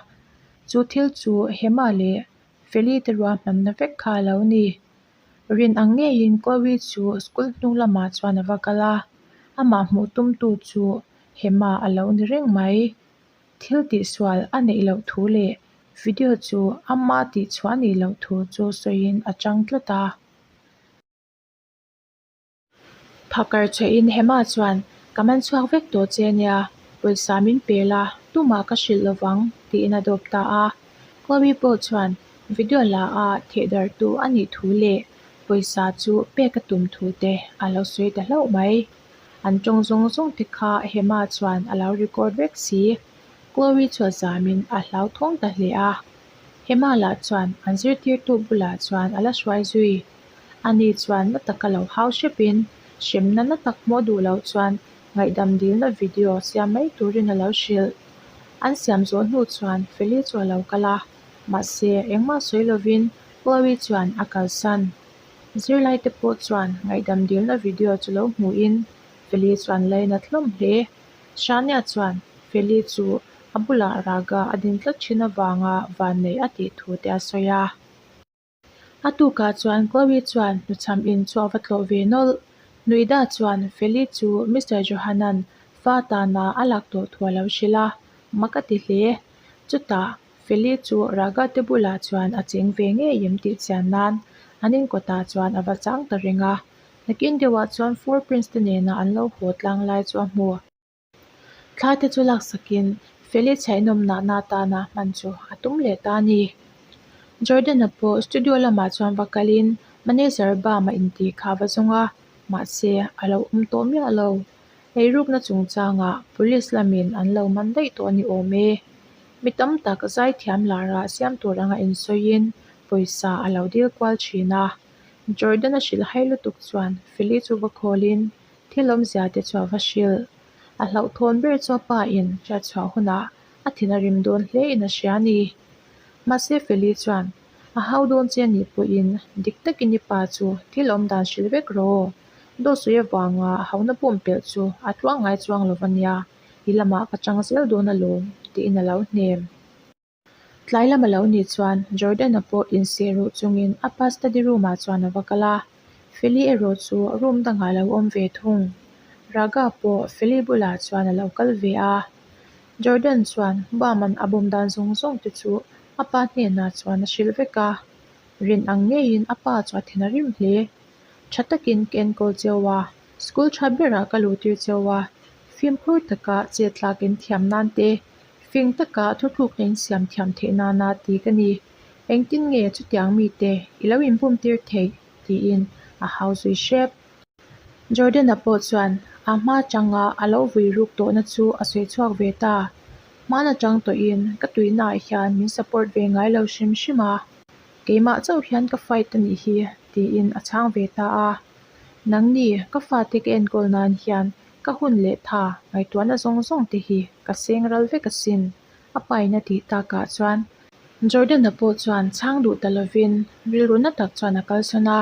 Speaker 1: Chu thil chu Hema leh Feli te ruahmanna vek kha a lo ni. Rin ang ngeiin Chloe chu school hnung lamah chuan a va kal a, amah hmuh tum tu chu Hema a lo ni reng mai. Thil tihsual a neih loh thu leh video chu ama tihchhuah a nih loh thu chu sawiin a chang tlat a. Phakar chhuahin Hema chuan, Ka man chhuak vek tawh che nia, pawisa min pe la, tumah ka hrilh lovang, tiin a dawp ta a. Chloe pawh chuan video la a thehdarhtu a nih thu leh pawisa chu pek a tum thu te a lo sawi ta hlauh mai. An tawng zawng zawng te kha Hema chuan a lo record vek si. Chloe chu a zamin a hlauthawng ta hle a. Hema lah chuan an zirtirtu bulah chuan a la hruai zui. Ani chuan na taka lo hau hrepin hremna na tak hmuh duh loh chuan ngaihdam dilna video siam mai turin a lo hrilh. An siam zawh hnu chuan Feli chu a lo kal a, mahse engmah sawi lovin Chloe chuan a kalsan. Zirlaite pawh chuan ngaihdam dilna video chu lo hmuhin Feli chuan lainat hlawm hle. Shania chuan Feli chu a bulah Raga a din tlat thin avanga vannei a tih thu te a sawi a. A tukah chuan Chloe chuan hnuchham in chu a va tlawh ve nawlh. Nuida chuan Feli chu Mister Johanan fa tana a lak tawh thu a lo hrilh a, mak a ti hle. Chutah Feli chu Raga te bulah chuan a cheng ve ngei em tih chian nan an inkawtah chuan a va chang ta reng a. Nakin deuhah chuan Four Prince te nena an lo haw tlang lai chu a hmu. Thla te chu laksakin Feli chhaihnawm nahna atana hman chu a tum leh ta a ni. Jordan-a pawh studio lamah chuan va kalin manager Bam a intih kha a va zawng a, mahse a lo awm tawh miah lo. Eirukna chungchangah police lamin an lo man daih tawh a ni awm e. Mi tam tak zaithiam lara siam tur anga insawiin pawisa a lo dil kual thin a. Jordan-a hrilhhai lutuk chuan Feli chu va khawlin Thil awmzia te chu a va hrilh. A hlauhthawn ber chu a pa in hriatchhuah hunah a thin a rim dawn hle in a hria a ni. Mahse Feli chuan, A hau dawn che anih pawhin dik takin i pa chu thil awm dan hrilh vek rawh aw. Dawhsawi avanga hauna pumpelh chu a tluang ngai chuang lo ania, i lamah ka chang zel dawn alawm, tiin a lo hnem. Tlai lam a lo nih chuan Jordan-a pawh inseh ruh chungin a pa study room-ah chuan a va kal a, Feli erawh chu room dangah a lo awm ve thung. Raga pawh Feli bulah chuan a lo kal ve a. Jordan chuan Bam-a'n a bawm dan zawng zawng te chu a pa hnenah chuan a hrilh vek a. Rin ang ngeiin a pa chu a thin a rim hle. Tha takin ka enkawl cheu a, school tha berah ka luhtir cheu a, fimkhur taka chet tlak in thiam nan te Fing taka thuthlukna in siam thiam theih nana ti ka ni. Engtin nge chutiang mite i lo inbum tir theih? tiin a hau zui hrep. Jordan-a pawh chuan a hma atanga a lo vui ruk tawhna chu a sawi chhuak ve ta. Hman atang tawhin ka tuihnaah hian min support ve ngai lo hrim hrim a, keimah chauh hian ka fight a nih hi tiin a chhang ve ta a. Nangni ka fate ka enkawl nan hian Ka hun leh tha ngaihtuahna zawng zawng te hi ka seng ral vek asin, a pain a tih takah chuan Jordan-a pawh chuan chhang duh ta lovin rilru na tak chuan a kalsawn a,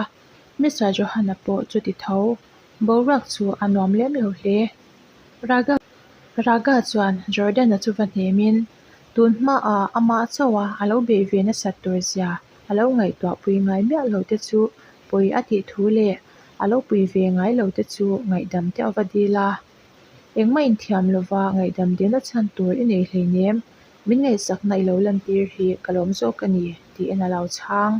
Speaker 1: Mister Johan-a pawh chuti tho boruak chu a nuam lem lo hle. Raga Raga chuan Jordan-a chu va hnemin tun hmaah amah chauha a lo beih ve nasat tur zia a lo ngaihtuah pui ngai miah lo te chu pawi a tih thu leh A lo pui ve ngai lo te chu ngaihdam te a va dil a. Engmah inthiam lova ngaihdam dilna chhan tur i nei hleinem, min ngaihsakna i lo lantir hi ka lawm zawk a ni, tiin a lo chhang.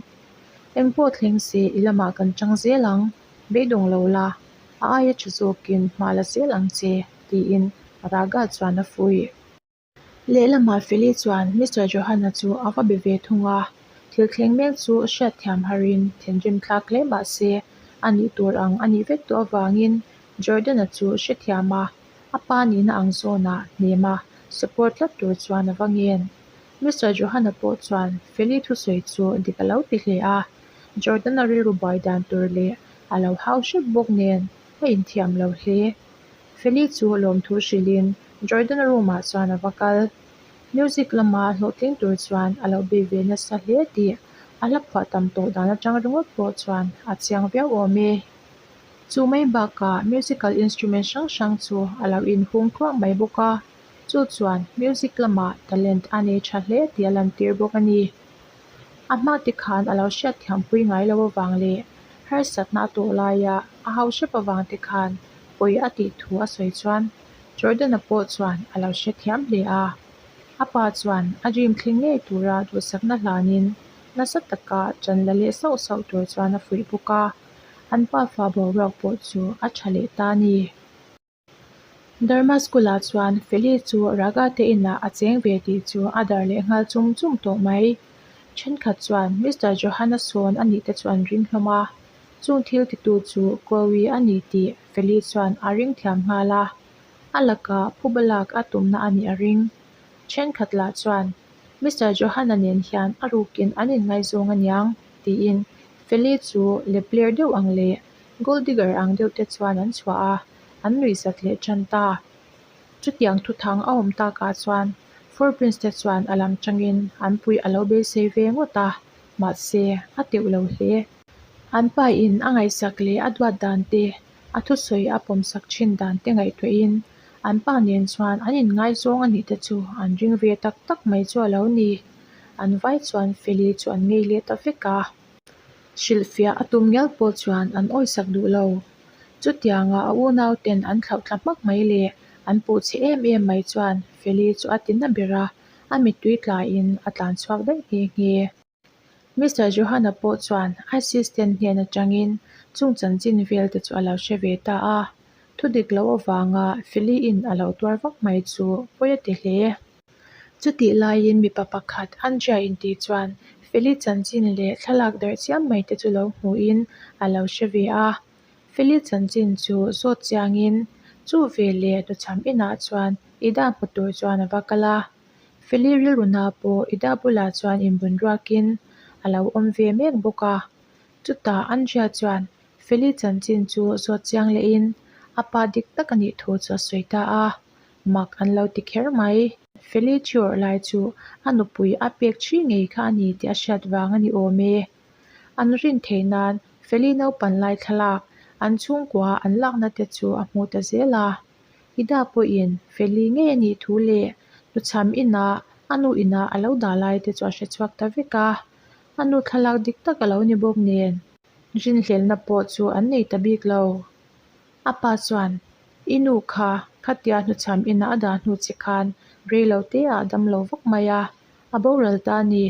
Speaker 1: Engpawh thleng se i lamah kan chang zel ang, beidawng lo la, a aia tha zawkin hma la zel ang che, tiin Raga chuan a fuih. Lehlamah Feli chuan Mister Johanna chu a va be ve thung a, thil thleng mek chu hriatthiam harin thinrim thlak hle mah se a nih tur ang a nih vek tawh avangin Jordan-a chu hrethiam a, a pa nihna ang zawnah hnem a support tlat tur chuan a va ngen. Mister Johanna pawh chuan Feli thusawi chu dik a lo ti hle a, Jordan-a rilru buai dan tur leh a lo hau hrep bawk nen a inthiam lo hle. Feli chu lawmthu hrilhin Jordan-a room-ah chuan a va kal. Music lama hlawhtling tur chuan a lo bei ve nasa hle tih a hla phuah tam tawh dan atang ringawt pawh chuan a chiang viau awm e. Chu mai bakah musical instrument hrang hrang chu a lo inhung thluah mai bawk a, chu chuan music lamah talent a nei tha hle tih a lantir bawk a ni. A hma te khan a lo hriatthiampui ngai lo avang leh. Harsatna a tawh laia a hau hrep avang te khan pawi a tih thu a sawi chuan Jordan-a pawh chuan a lo hrethiam hle a. A pa chuan a dream thleng ngei tura duhsakna hlanin nasa taka ṭan la leh sauh sauh tur chuan a fuih bawk a, an pafa boruak pawh chu a ṭha leh ta a ni. Dharma School-ah chuan Feli chu Raga te inah a cheng ve tih chu a dar leh nghal chum chum tawh mai. Thenkhat chuan Mister Johanna sawn a nih te chu an ring hlawm a, chung thil titu chu Chloe a ni tih Feli chuan a ring thiam nghal a, a lakah phuba lak a tumna a nih a ring. Thenkhat lah chuan Mister Johanna nen hian a rukin an inngaizawng aniang tiin Feli chu lepler deuh ang leh Gold digger ang deuh te chuan an chhuah a, an nuihzat leh tan ta. Chutiang thuthang a awm takah chuan Four Prince te chuan a lam tangin an pui a lo beisei ve ngawt a, mahse a teuh lo hle. An pa in a ngaihsak leh a duat dan te, a thusawi a pawmsak thin dan te ngaihtuahin an pa nen chuan an inngaizawng a nih te chu an ring ve tak tak mai chu a lo ni. An vai chuan Feli chu an ngei leh ta vek a. Hrilhfiah a tum ngial pawh chuan an awisak duh lo. Chutianga a unau ten an thlauh thla hmak mai leh an puh chhe em em mai chuan Feli chu a ti na ber a, a mittui tlaiin a tlan chhuak daih nghe nghe. Mister Johanna pawh chuan assistant hnen atangin chung chanchin vel te chu a lo hre ve ta a, thudik loh avanga Feli in a lo tuar vak mai chu pawi a ti hle. Chutih laiin mipa pakhat Andrea intih chuan Feli chanchin leh thlalak darh chiam mai te chu lo hmuhin a lo hre ve a. Feli chanchin chu zawt chiangin chu veleh hnuchham inah chuan Ida hmu tur chuan a va kal a. Feli rilruna pawh Ida bulah chuan inbun ruakin a lo awm ve mek bawk a. Chutah Andrea chuan Feli chanchin chu zawt chiang lehin a pa dik tak a nih thu chu a sawi ta a. Mak an lo ti kher mai. Feli thiawrh lai chu a nupui a pek thi ngei kha a ni tih a hriat vang a ni awm e. An rin theih nan Feli naupan lai thlalak an chhungkua an lakna te chu a hmu ta zel a. Ida pawhin Feli ngei a nih thu leh hnuchham inah a nu inah a lo dah lai te chu a hre chhuak ta vek a. A nu thlalak dik tak a lo ni bawk nen rinhlelhna pawh chu an nei ta bik lo. A pa chuan, I nu kha khatia hnuchham inah a dah hnu che khan rei lo te ah dam lo vak mai a, a boral ta a ni.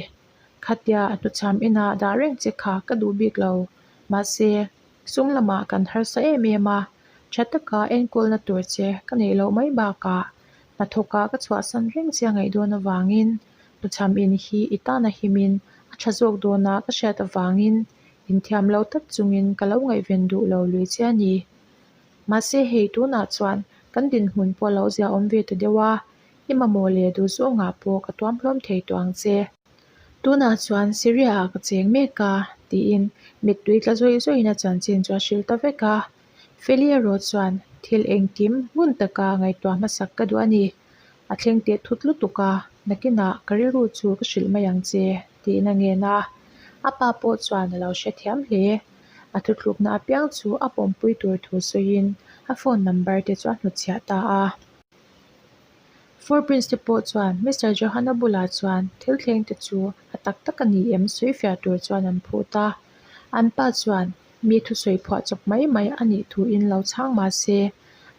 Speaker 1: Khatia hnuchham inah dah reng che kha ka duh bik lo. Mahse, sum lamah kan harsa em em a, tha taka enkawlna tur che ka neih loh mai bakah hnathawkah ka chhuahsan reng che a ngaih dawn avangin hnuchham in hi i tan a himin a tha zawk dawna ka hriat avangin Inthiam lo tak chungin ka lo ngaihven duh lo lui che a ni. Mahse hei tunah chuan kan dinhmun pawh lo zia awm ve ta deuh a, i mamawh leh duh zawngah pawh ka tuam hlawm thei tawh ang che. Tunah chuan Syria ah ka cheng mek a, tiin mittui tla zawih zawihin a chanchin chu a hrilh ta vek a. Feli erawh chuan thil engkim ngun taka ngaihtuah hmasak ka duh a ni. A thleng teh thut lutuk a, nakinah ka rilru chu ka hrilh mai ang che, tiin a ngen a. A pa pawh chuan a lo hrethiam hle. A thuthlukna apiang chu a pawmpui tur thu sawiin a phone number te chu a hnutchhiah ta a. Four Prince te pawh chuan Mister Johanna bulah chuan thil thleng te chu a tak tak a ni em sawifiah tur chuan an phut a. An pa chuan Mi thusawi phuah chawp mai mai a nih thuin lo chhang mah se,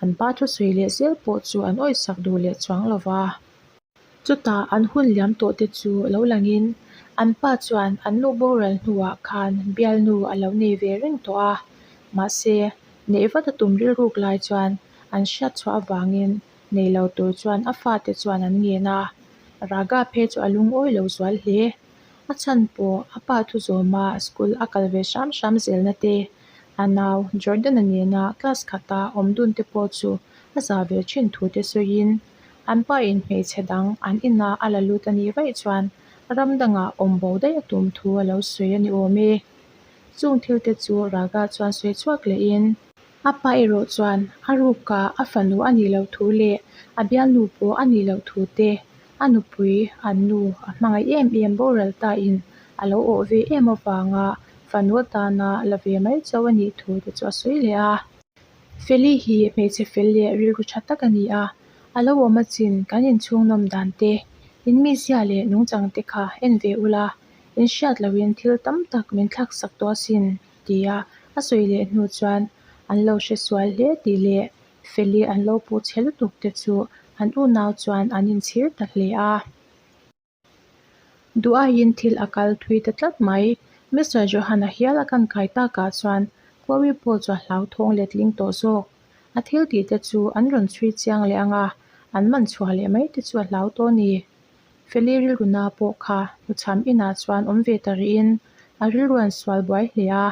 Speaker 1: an pa thusawi leh zel pawh chu an awisak duh leh chuang lo va. Chutah an hun liam tawh te chu lo langin an pa chuan an nu boral hnuah khan bialnu a lo nei ve reng tawh a, mahse, neih vat a tum rilruk lai chuan an hriat chhuah avangin nei lo tur chuan a fate chuan an ngen a, Raga phei chu a lungawi lo zual hle. A chhan pawh a pa thu zawma school a kal ve hram hram zelna te, a nau Jordan-a nena class khata awm dun te pawh chu a za ve thin thu te sawiin an pa in hmeichhe dang an ina a la lut a nih vaih chuan ram dangah awm bo daih a tum thu a lo sawi a ni awm e. Chung thil te chu Raga chuan sawi chhuak lehin A pa erawh chuan a ruka a fanu a nih loh thu leh a bialnu pawh a nih loh thu te, a nupui, an nu, a hmangaih em em boral ta in a lo awh ve em avanga fanu atana la ve mai chauh a nih thu te chu a sawi leh a. Feli hi hmeichhe fel leh rilru tha tak a ni a, a lo awm achin kan inchhung nawm dan te, in mizia leh nungchang te kha en ve ula, in hriat lohin thil tam tak min thlaksak tawh asin. Tia A sawi leh hnu chuan an lo hre sual hle tih leh Feli an lo puh chhe lutuk te chu an unau chuan an inchhir ta hle a. Duh aiin thil a kal thui ta tlat mai. Mister Johan-a hial a kan kai takah chuan Chloe pawh chu a hlauthawng letling tawh zawk. A thil tih te chu an rawn chhui chiang leh ang a, an man chhuah leh mai te chu a hlau tawh a ni. Feli rilru na pawh kha hnuchham inah chuan awm ve ta rihin a rilru an sual buai hle a.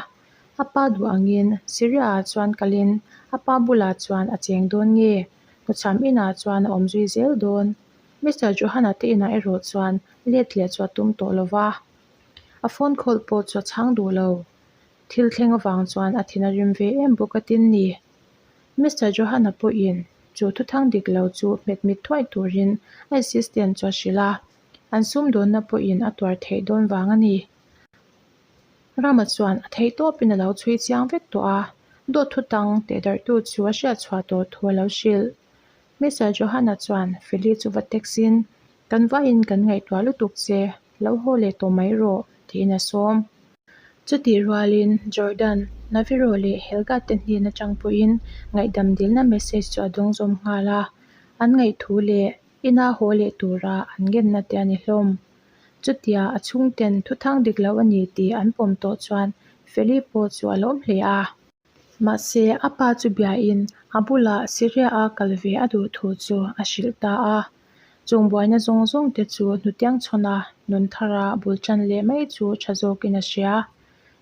Speaker 1: A pa duh angin Syria-ah chuan kalin a pa bulah chuan a cheng dawn nge? Hnuchham inah chuan a awm zui zel dawn. Mister Johanna te inah erawh chuan let leh chu a tum tawh lo va, a phone call pawh chu a chhang duh lo. Thil thleng avang chuan a thin a rim ve em bawk a tin ni. Mister Johanna pawhin chu thuthang dik lo chu hmet mit thuai turin a assistant chu a hrilh a, an sumdawnna pawhin a tuar theih dawn vang a ni. Rama chuan a theih tawpin a lo chhui chiang vek tawh a, dawt thutang tehdarhtu chu a hriatchhuah tawh thu a lo hrilh. Mister Johanna chuan Feli chu va text in, Kan vaiin kan ngaihtuah lutuk che, lo haw leh tawh mai rawh, tiin a sawm. Chutih rualin Jordan, Naviro leh Helga te hnen atang pawhin ngaihdam dilna message chu a dawng zawm nghal a, an ngaihthu leh ina haw leh tura an ngenna te a ni hlawm. Chutia a chhungten thuthang dik lo a ni tih an pawm tawh chuan Feli pawh chu a lawm hle a. Mahse, a pa chu biain a bulah Syria-a kal ve a duh thu chu a hrilh ta a. Chung buaina zawng zawng te chu hnutiang chhawn a, nun thara bul tan leh mai chu tha zawkin a hria.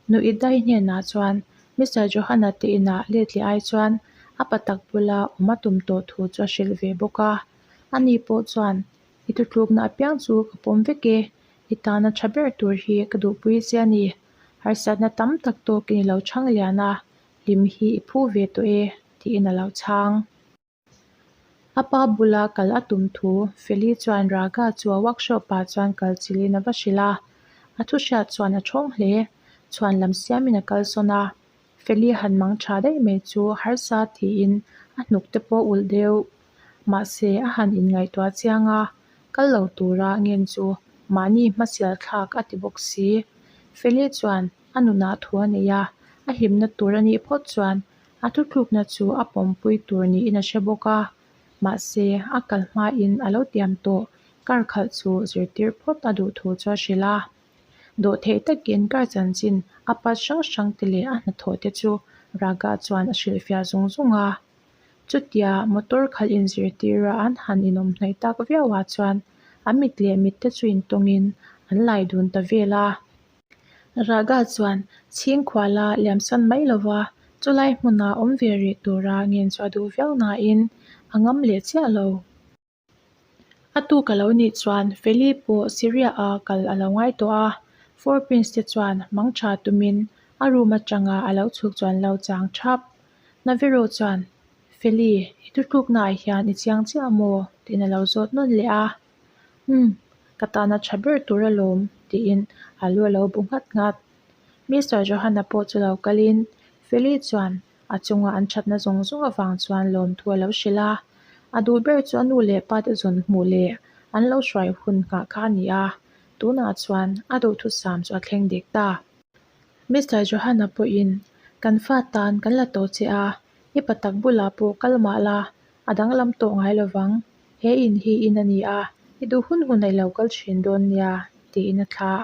Speaker 1: Nu Idai hnenah chuan Mister Johanna te inah let leh ai chuan a pa tak bula awm a tum tawh thu chu a hrilh ve bawk a. Ani pawh chuan, I thutlukna apiang chu ka pawm vek e, i tana tha ber tur hi ka duhpui che a ni. Harsatna tam tak tawkin i lo chhang lian a, hlim hi i phu ve tawh e, tiin a lo chhang. A pa bula kal a tum thu Feli chuan Raga chu a workshop ah chuan kal chilhin a va hrilh a, a thu hriat chuan a thawng hle. Chhuan lam siamin a kalsawn a, Feli han mang tha daih mai chu harsa tiin a hnuk te pawh ulh deuh. Mahse, a han inngaihtuah chiang a, kal lo tura ngen chu mahni hmasial thlak a ti bawk si. Feli chuan a nunah thu a nei a, a hlimna tur a nih phawt chuan a thuthlukna chu a pawmpui tur niin a hre bawk a. Mahse, a kal hmain a lo tiam tawh, kar khalh chu zirtir phawt a duh thu chu a hrilh a. Dawhtheih takin kar chanchin a pat hrang hrang te leh a hnathawh te chu Raga chuan a hrilhfiah zung zung a. Chutia motor khalh inzirtira an han inawm hnaih tak viauah chuan an mit leh mit te chu intawngin an lai dun ta vel a. Raga chuan chhingkhuala liamsan mai lova chulai hmuna awm ve rih tura ngen chu a duh viau nain a ngam leh chiah lo. A tuk a lo nih chuan Feli pawh Syria-a kal a lo ngai tawh a, Four Prince te chuan mangtha tumin a room atanga a lo chhuk chuan lo chang thap. Naviro chuan, Feli, i thutluknaah hian i chiang chiah maw? tiin a lo zawt nawn leh a. Umm, ka tana tha ber tur alawm, tiin a lu a lo bu nghat nghat. Mister Johanna pawh chu lo kalin Feli chuan A chunga an thatna zawng zawng avang chuan lawmthu a lo hrilh a, a duh ber chu a nu leh pa te zawn hmuh leh an lo hruai hun nghah kha a ni a, tunah chuan a duhthusam chu a thleng dik ta. Mister Johanna pawhin, Kan fa tan kan la tawh che a, i pa tak bulah pawh kal mah la, a danglam tawh ngai lovang, he in hi in a ni a, i duh hun hun a i lo kal thin dawn nia, tiin a thlah.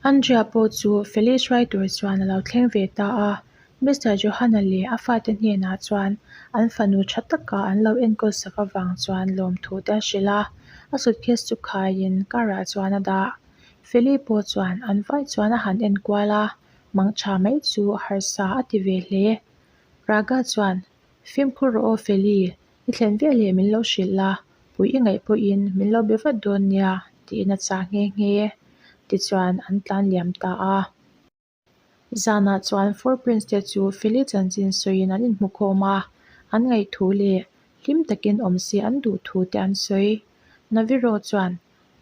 Speaker 1: Andrea pawh chu Felice hruai tur chuan a lo thleng ve ta a, Mister Johanna leh a fate hnenah chuan an fanu tha taka an lo enkawl sak avang chuan lawmthu te a hrilh a, a suitcase chu khaiin car ah chuan a dah. Feli pawh chuan an vai chuan a han enkual a, mangtha mai chu harsa a ti ve hle. Raga chuan, Fimkhur rawh aw Feli, I thlen vel leh min lo hrilh la, pui i ngaih pawhin min lo be vat dawn nia tiin a chah nghe nghe. Tichuan an tlan liam ta a. Zanah chuan Four Prince te chu Feli chanchin sawiin an inhmu khawm a, an ngaih thu leh hlim takin awm se an duh thu te an sawi. Naviro chuan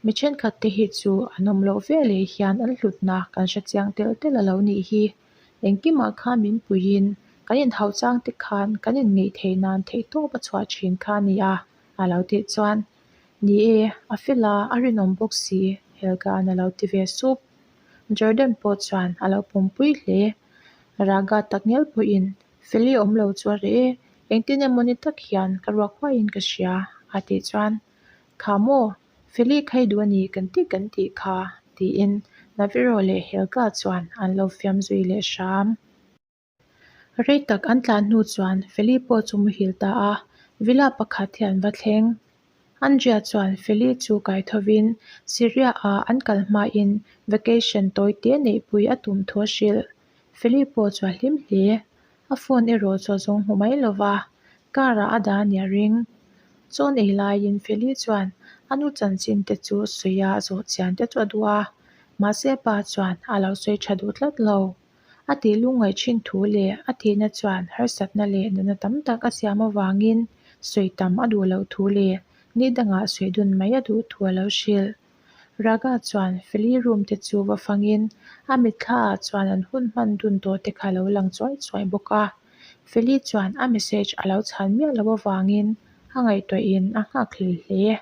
Speaker 1: mi thenkhat te hi chu an awm loh veleh hian an hlutna kan hre chiang telh telh a lo nih hi. Engkimah khan min puiin kan inhauh chang te khan kan inngeih theih nan theihtawp a chhuah thin kha a ni a, a lo tih chuan, Ni e, a fel a, a rinawm bawk si, Helga-a'n a lo ti ve sup. Jordan pawh chuan a lo pawmpui hle. Raga takngial pawhin Feli awm lo chu a reh e, engtin emaw ni tak hian ka ruak huaiin ka hria a tih chuan Kha maw, Feli kha i duh a ni kan tih kan tih kha tiin Naviro leh Helga chuan an lo fiam zui leh hram. Rei tak an tlan hnu chuan Feli pawh chu muhil ta a, villa pakhat hi an va thleng. Andrea chuan Feli chu kai thovin Syria-a an kal hmain vacation tawi te neihpui a tum thu a hrilh. Feli pawh chu a hlim hle. A phone erawh chu a zawng hmu mai lo va, car-ah a dah a nia ring. Chawn ei laiin Feli chuan a nu chanchin te chu sawi a zawh chian te chu a duh a, mahse pa chuan a lo sawi tha duh tlat lo. A tih lungngaih thin thu leh a thihna chuan harsatna leh nunna tam tak a siam avangin sawi tam a duh loh thu leh ni dangah sawi dun mai a duh thu a lo hrilh. Raga chuan Feli room te chu va fangin a mitthla ah chuan an hun hman dun tawh te kha a lo lang chuai chuai bawk a. Feli chuan a message a lo chhan miah loh avangin a ngaihtuahin a nghak hlel hle.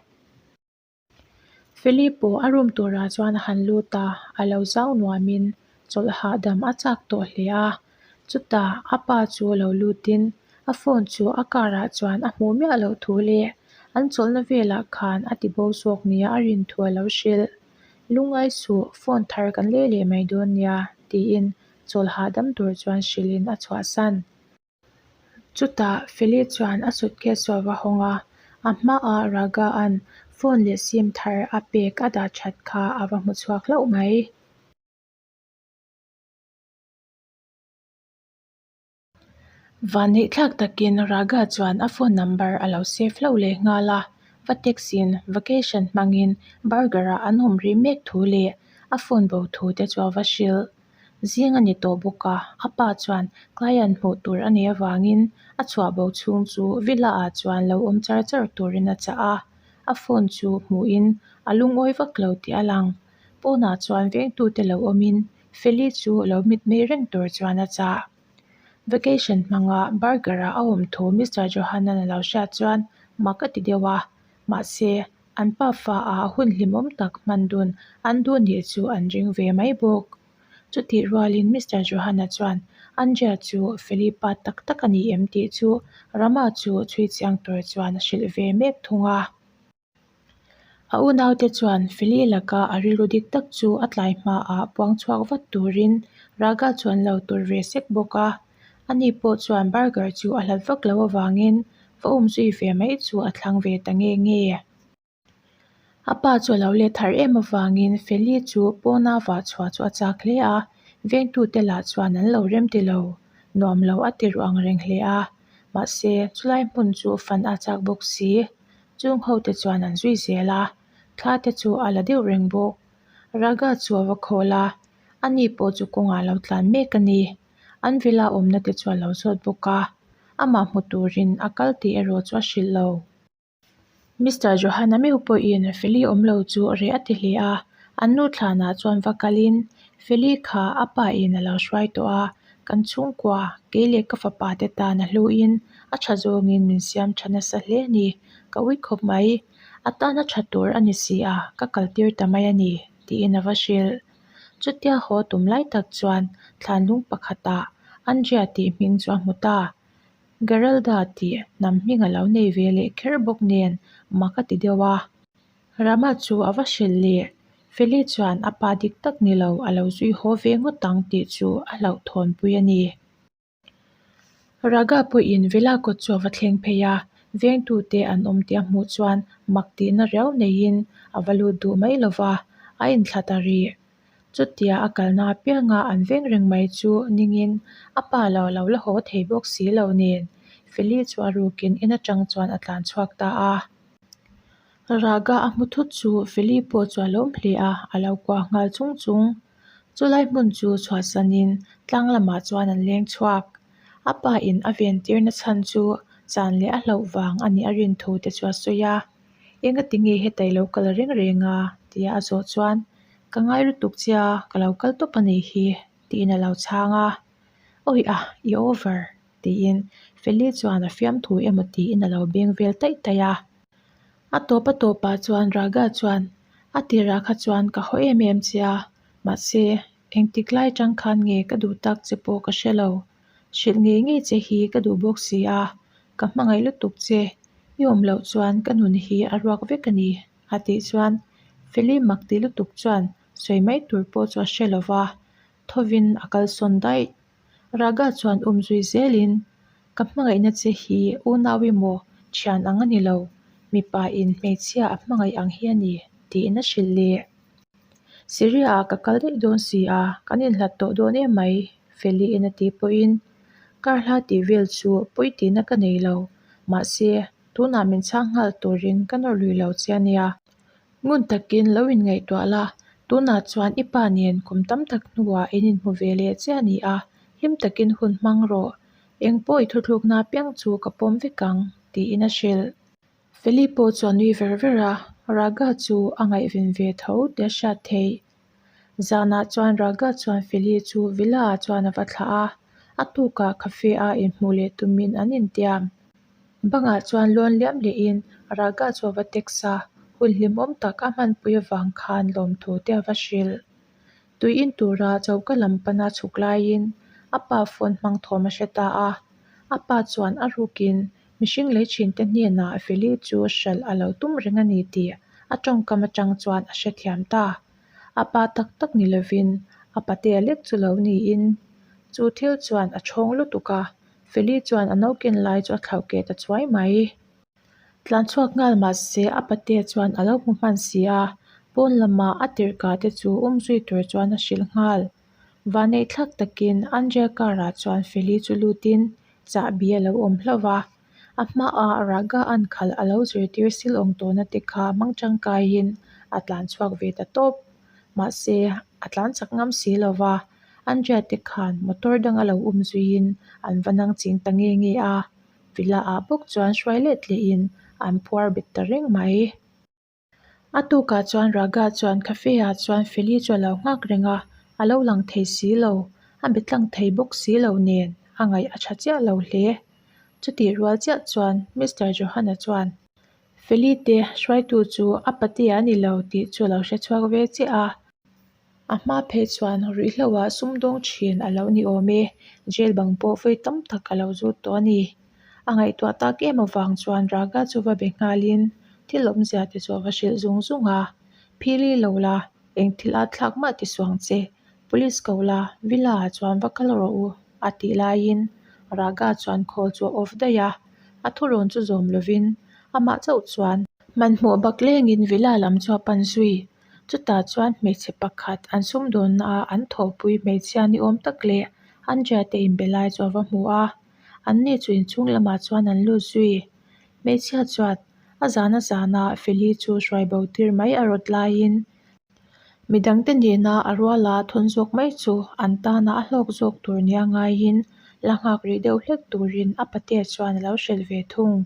Speaker 1: Feli pawh a room turah chuan a han lut a, a lo zau nuamin chawlh hahdam a chak tawh hle a. Chutah a pa chu lo lutin a phone chu a car ah chuan a hmuh miah loh thu leh an chawlhna velah khan a ti bo zawk nia a rin thu a lo hrilh. Lungngai suh, phone thar kan lei leh mai dawn nia tiin chawlh hahdam tur chuan hrilhin a chhuahsan. Chutah Feli chuan a suitcase chu a va hawng a, a hmaah Raga-a'n phone leh sim thar a pek a dah that kha a va hmu chhuak hlauh mai. Vanneihthlak takin Raga chuan a phone number a lo save hlauh leh nghal a, va text-in vacation hmangin burger-ah an awm rih mek thu leh a phone bo thu te chu a va hrilh. Zing a ni tawh bawk a, a pa chuan client hmuh tur a nih avangin a chhuah bo chhung chu villa ah chuan lo awm char char turin a chah a, a phone chu hmuhin a lungawi vak lo tih a lang. Pawnah chuan vengtute lo awmin Feli chu lo mitmei reng tur chuan a chah. Vacation hmanga burger-a a awm thu Mister Johan-a'n a lo hriat chuan mak a ti deuh a, mahse An pa fa ah hun hlimawm tak hman dun an duh nih chu an ring ve mai bawk. Chutih rualin Mister Johanna chuan Andrea chu Felipa tak tak a ni em tih chu Rama chu chhui chiang tur chuan a hrilh ve mek thung a. A unaute chuan Feli laka a rilru dik tak chu a tlai hmaah puang chhuak vat turin Raga chu an lo tur ve sek bawk a. Ani pawh chuan burger chu a hlat vak lo avangin va um zui ve mai chu a thlang ve ta nge nge. A pa chu a lo let thar em avangin Feli chu pawna vah chhuah chu a chak hle a, vengtute lah chuan an lo rem ti lo, nuam lo a ti ruh ang reng hle a, mahse chulai hmun chu fan a chak bawk si. Chung ho te chuan an zui zel a, thla te chu a la deuh reng bawk. Raga chu a va khawl a, ani pawh chu kawngah a lo tlan mek a ni. An villa awmna te chu a lo zawt bawk a, amah hmu turin a kal tih erawh chu a hrilh lo. Mister Johanna meuh pawhin Feli awm lo chu reh a ti hle a, an nu thlanah chuan va kalin Feli kha a pa in a lo hruai tawh a, kan chhungkua, kei leh ka fapa te tan a hluin a tha zawngin min siam tha nasa hle a ni, ka ui khawp mai. A tan a tha tur a ni si a, ka kaltir ta mai a ni, tiin a va hrilh. Chutia haw tum lai tak chuan thlanlung pakhatah Andrea tih hming chu a hmu ta. Geralda tih hnam hming a lo nei ve leh kher bawk nen mak a ti deuh a. Rama chu a va hrilh leh. Feli chuan a pa dik tak ni lo a lo zui haw ve ngawt ang tih chu a hlauhthawnpui a ni. Raga pawhin Villa kawt chu a va thleng phei a, vengtute an awm tih a hmuh chuan mak tihna riau neiin a va lut duh mai lo va, a inthla ta rih. Chutia a kalna apianga an veng reng mai chu ningin a pa lo lo la haw thei bawk si lo nen Feli chu a rukin in atang chuan a tlan chhuak ta a. Raga a hmu thut chu Feli pawh chu a lawm hle a, a lo kuah nghal chung chung. Chulai hmun chu chhuahsanin tlang lamah chuan an leng chhuak. A pa in a ven tirna chhan chu chan leh a hlauh vang a nih a rin thu te chu a sawi a. Engati nge heta i lo kal reng reng a? tia a zawh chuan, Ka ngai lutuk che a, ka lo kal tawp a nih hi, tiin a lo chhang a. Awi a, i over, tiin Feli chuan a fiamthu emaw tiin a lo beng vel taih taih a. A tawp a tawpah chuan Raga chuan, A tirah kha chuan ka haw em em che a, mahse Engtik lai tang khan nge ka duh tak che pawh ka hre lo. Hrilh ngei ngei che hi ka duh bawk si a, ka hmangaih lutuk che. I awm loh chuan ka nun hi a ruak vek a ni, a tih chuan Feli mak ti lutuk chuan sawi mai tur pawh chu a hre lo va, thovin a kalsawn daih. Raga chuan um zui zelin, Ka hmangaihna che hi unau emaw thian ang a ni lo, mipa in hmeichhia a hmangaih ang hi a ni, tiin a hrilh leh. Syria ah ka kal daih dawn si a, kan inhlat tawh dawn em mai, Feli in a tih pawhin kar hla tih vel chu pawi tihna ka nei lo, mahse tunah min chhang nghal turin ka nawr lui lo che a nia. Ngun takin lo inngaihtuah la, tunah chuan i pa nen kum tam tak hnuah in inhmu ve leh chiah a ni a, hlim takin hun hmang rawh. Eng pawh i thuthlukna apiang chu ka pawm vek ang, tiin a hrilh. Feli pawh chu a nui ver ver a, Raga chu a ngaihven ve tho tih a hriat theih. Zanah chuan Raga chuan Feli chu villa ah chuan a va thlah a, a tukah cafe a inhmuh leh tumin an intiam. Bangah chuan lawn liam lehin Raga chu a va text a, hun hlimawm tak a hmanpui avang khan lawmthu te a va hrilh. Tui in tura choka lam pana chhuk laiin a pa phone hmang thawm a hre ta a, a pa chuan a rukin mihring lei thinte hnenah Feli chu hralh a lo tum reng a ni tih a tawngkam atang chuan a hrethiam ta. A pa tak tak ni lovin a patea lek chu lo niin chu thil chuan a chhawng lutuk a, Feli chuan a nauken lai chu a thlauh keh ta chuai mai. Tlan chhuak nghal mahse a patea chuan a lo hmu hman si a, pawn lama a tirhkah te chu um zui tur chuan a hrilh nghal. Vanneih thlak takin Andrea car ah chuan Feli chu lutin chahbi a lo awm hlauh va, a hmaah Raga an khalh a lo zirtir sil awng tawhna te kha hmang tangkaiin a tlan chhuak ve ta tawp. Mahse a tlan chak ngam si lo va, Andrea te khan motor dang a lo um zuiin an va nang ching ta nge nge a, Villa ah bawk chuan hruai let lehin an phuar bet ta reng mai. A tukah chuan Raga chuan cafe ah chuan Feli chu a lo nghak reng a, a lo lang thei si lo, a be tlang thei bawk si lo nen a ngaih a tha chiah lo hle. Chutih rual chiah chuan Mister Johana chuan Feli te hruaitu chu a patea a ni lo tih chu a lo hre chhuak ve chiah a. A hma phei chuan ruihhloah sumdawng thin a lo ni awm e, jail bang pawh vawi tam tak a lo zut tawh a ni. A ngaihtuah tak em avang chuan Raga chu va be nghalin thil awmzia te chu a va hrilh zung zung a, Phili lo la, eng thil at thlak mah ti suang che, police ko la, villa ah chuan va kal rawh u a tih laiin Raga chuan call chu a off daih a, a thurawn chu zawm lovin amah chauh chuan hmanhmawh bak lengin villa lam chu a pan zui. Chutah chuan hmeichhe pakhat an sumdawnna a an thawhpui hmeichhia ni awm tak leh Andrea te inbe lai chu a va hmu a, an ni chu inchhung lamah chuan an lut zui. Hmeichhia chuan a zana zana Feli chu hruai bo tir mai a rawt laiin midangte nena a ruala thawn zawk mai chu an tana a hlawk zawk tur nia ngaiin la nghak rih deuh hlek turin a patea chuan a lo hrilh ve thung.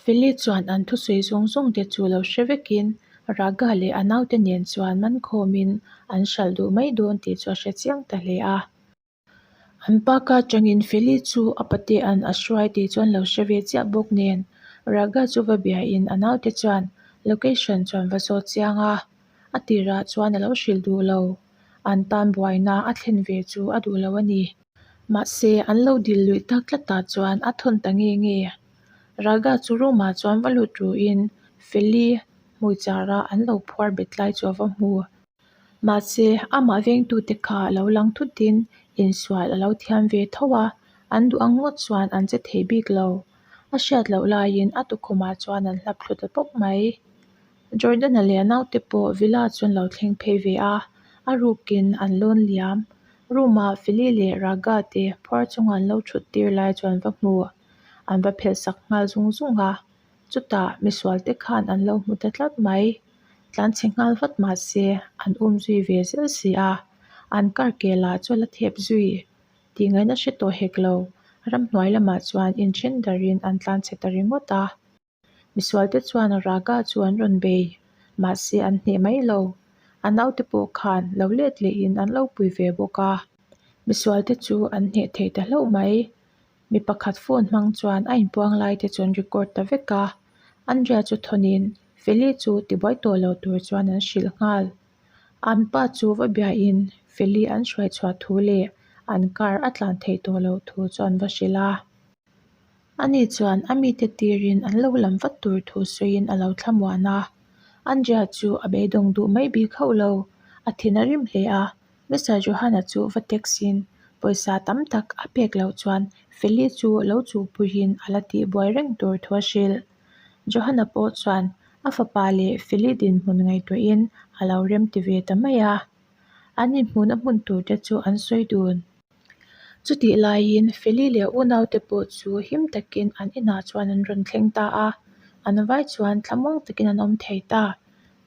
Speaker 1: Feli chuan an thusawi zawng zawng te chu lo hre vekin Raga leh a naute nen chuan man khawmin an hralh duh mai dawn tih chu a hre chiang ta hle a. An pa ka atangin Feli chu a patea'n a hruai tih chu an lo hre ve chiah bawk nen Raga chu va biain a naute chuan location chuan va zawt chiang a, a tirah chuan a lo hrilh duh lo. An tan buaina a thlen ve chu a duh lo a ni. Mahse, an lo dil luih tak tlatah chuan a thawn ta nge nge. Raga chu room ah chuan va lut ruin Feli hmui chara an lo phuar bet lai chu a va hmu. Mahse, amah vengtute kha lo lang thutin insual a lo thiam ve tho a, an duh ang ngawt chuan an che thei bik lo. A hriat loh laiin a tukhumah chuan an hlap thlu ta pawp mai. Jordan-a leh a naute pawh villa chu an lo thleng phei ve a, a rukin an lawn liam. Room-ah Feli leh Raga te phuar chunga an lo thut tir lai chu an va hmu. An va phelh sak nghal zung zung a, chutah misual te khan an lo hmu ta tlat mai. Tlanchhe nghal vat mah se an um zui ve zel si a, an kar ke lah chu a la thep zui. Tih ngaihna hre tawh hek lo, ramhnuai lamah chuan inthen darin an tlanchhe ta ringawt a. Misualte chuan Raga chu an rawn bei, mahse an hneh mai lo. A naute pawh khan lo let lehin an lo pui ve bawk a. Misualte chu an hneh thei ta hlauh mai. Mi pakhat phone hmang chuan a inpuang lai te chu an record ta vek a. Andrea chu thawnin Feli chu tibuai tawh lo tur chuan an hrilh nghal. An pa chu va biain Feli an hruai chhuah thu leh an car a tlan theih tawh loh thu chu an va hrilh a. Ani chuan a mite tirin an lo lam vat tur thu sawiin a lo thlamuan a. Andrea chu a beidawng duh mai bik hauh lo, a thin a rim hle a. Mister Johana chu va text in pawisa tam tak a pek loh chuan Feli chu lo chuhpuiin a la tihbuai reng tur thu a hrilh. Johana pawh chuan a fapa leh Feli dinhmun ngaihtuahin a lo rem ti ve ta mai a. An inhmuhna hmun tur te chu an sawi dun. Chutih laiin Feli leh unaute pawh chu him takin an inah chuan an rawn thleng ta a, an vai chuan thlamuang takin an awm thei ta.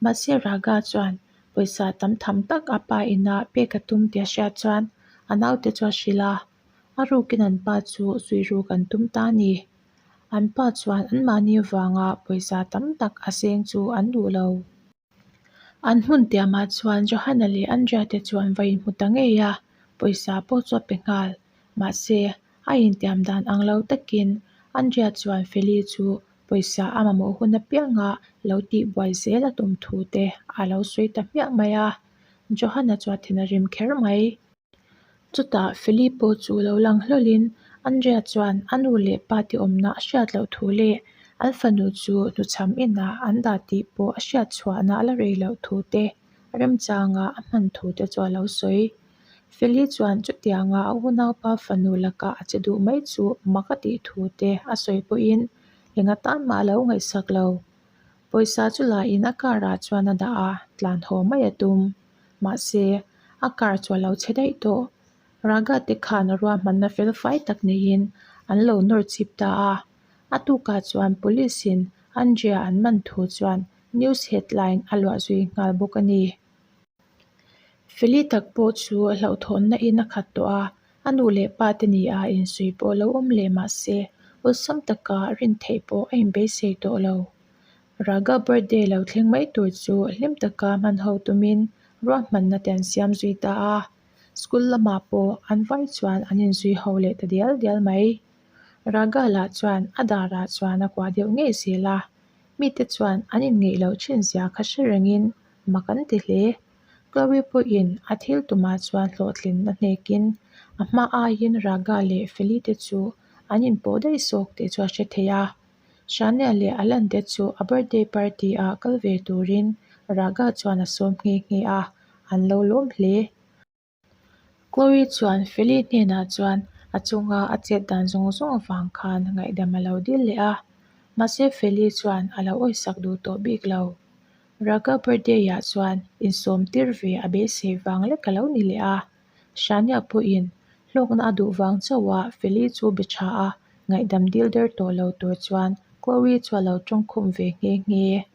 Speaker 1: Mahse Raga chuan pawisa tam tham tak a pa inah pek a tum tih a hriat chuan a naute chu a hrilh a, a rukin an pa chu zui ruk an tum ta a ni. An pa chuan anmahni vanga pawisa tam tak a seng chu an duh lo. An hmun tiamah chuan Johana leh Andrea te chu an va inhmu ta ngei a, pawisa pawh chu a pe nghal. Mahse, a intiam dan ang lo takin Andrea chuan Feli chu pawisa a mamawh hun apianga lo tihbuai zel a tum thu te a lo sawi ta hmiah mai a, Johana chu a thin a rim kher mai. Chutah Feli pawh chu lo lang hlawlhin Andrea chuan a nu leh pa te awmna a hriat loh thu leh an fanu chu hnuchham inah an dah tih pawh a hriat chhuahna a la rei loh thu te remchanga a hman thu te chu a lo sawi. Feli chuan chutianga a unaupa fanu lakah a che duh mai chu mak a tih thu te a sawi pawhin enga tan mah a lo ngaihsak lo. Pawisa chu lain a car ah chuan a dah a, tlan haw mai a tum. Mahse, a car chu a lo chhe daih tawh. Raga te khan a ruahmanna fel fai tak neiin an lo nawr chip ta a. A tukah chuan police in Andrea an man thu chuan news headline a luah zui nghal bawk a ni. Feli tak pawh chu hlauhthawnna in a khat tawh a, a nu leh pa te ni a insawi pawh lo awm leh mah se awlsam taka rin theih pawh a inbeisei tawh lo. Raga birthday lo thleng mai tur chu hlim taka hman ho tumin ruahmanna te an siam zui ta a, school lamah pawh an vai chuan an inzui ho leh ta dial dial mai. Raga lah chuan a darah chuan a kuah deuh ngei zel a, mite chuan an inngeih loh thin zia kha hre rengin mak an ti hle. Chloe pawhin a thil tumah chuan hlawhtlinna hnekin a hma aiin Raga leh Feli te chu an inpawh daih zawk tih chu a hre thei a. Shania leh Alan te chu a birthday party ah kal ve turin Raga chuan a sawm nghe nghe a, an lo lawm hle. Chloe chuan Feli hnenah chuan a chunga a chet dan zawng zawng avang khan ngaihdam a lo dil leh a, mahse Feli chuan a lo awisak duh tawh bik lo. Raga birthday ah chuan insawm tir ve a beisei vang lek a lo ni leh a, Shania pawhin hlawkna a duh vang chauh a Feli chu be tha a, ngaihdam dil der tawh lo tur chuan Chloe chu a lo tawngkhum ve nghe nghe.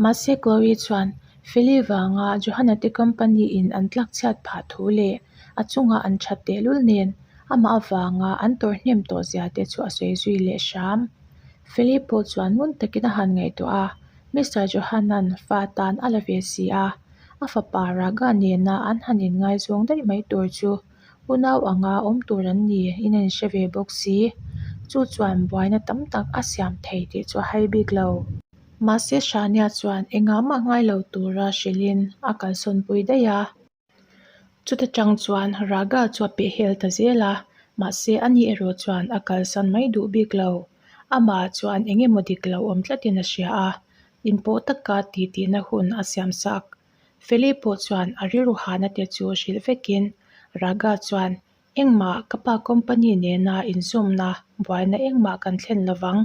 Speaker 1: Mahse Chloe chuan Feli vanga Johanna te company in an tlak chhiat phah thu leh a chunga an that tehlul nen amah avanga an tawrh hnem tawh zia te chu a sawi zui leh hram. Feli pawh chuan ngun takin a han ngaihtuah a, Mister Johanna'n fa tan a la ve si a, a fapa Raga nena an han inngaizawng daih mai tur chu unau anga awm tur an ni in a inhre ve bawk si. Chu chuan buaina tam tak a siam thei tih chu a hai bik lo. Mahse Shania chuan engah mah ngai lo tura hrilhin a kalsawnpui daih a. Chuta tang chuan Raga chu a pehhel ta zel a, mahse ani erawh chuan a kalsan mai duh bik lo. Amah chuan eng emaw dik lo awm tlatin a hria a, inpawh taka titihna hun a siam sak. Feli pawh chuan a rilru hahna te chu hrilh vekin Raga chuan, Engmah ka pa company nena inzawmna buaina engmah kan thlen lovang.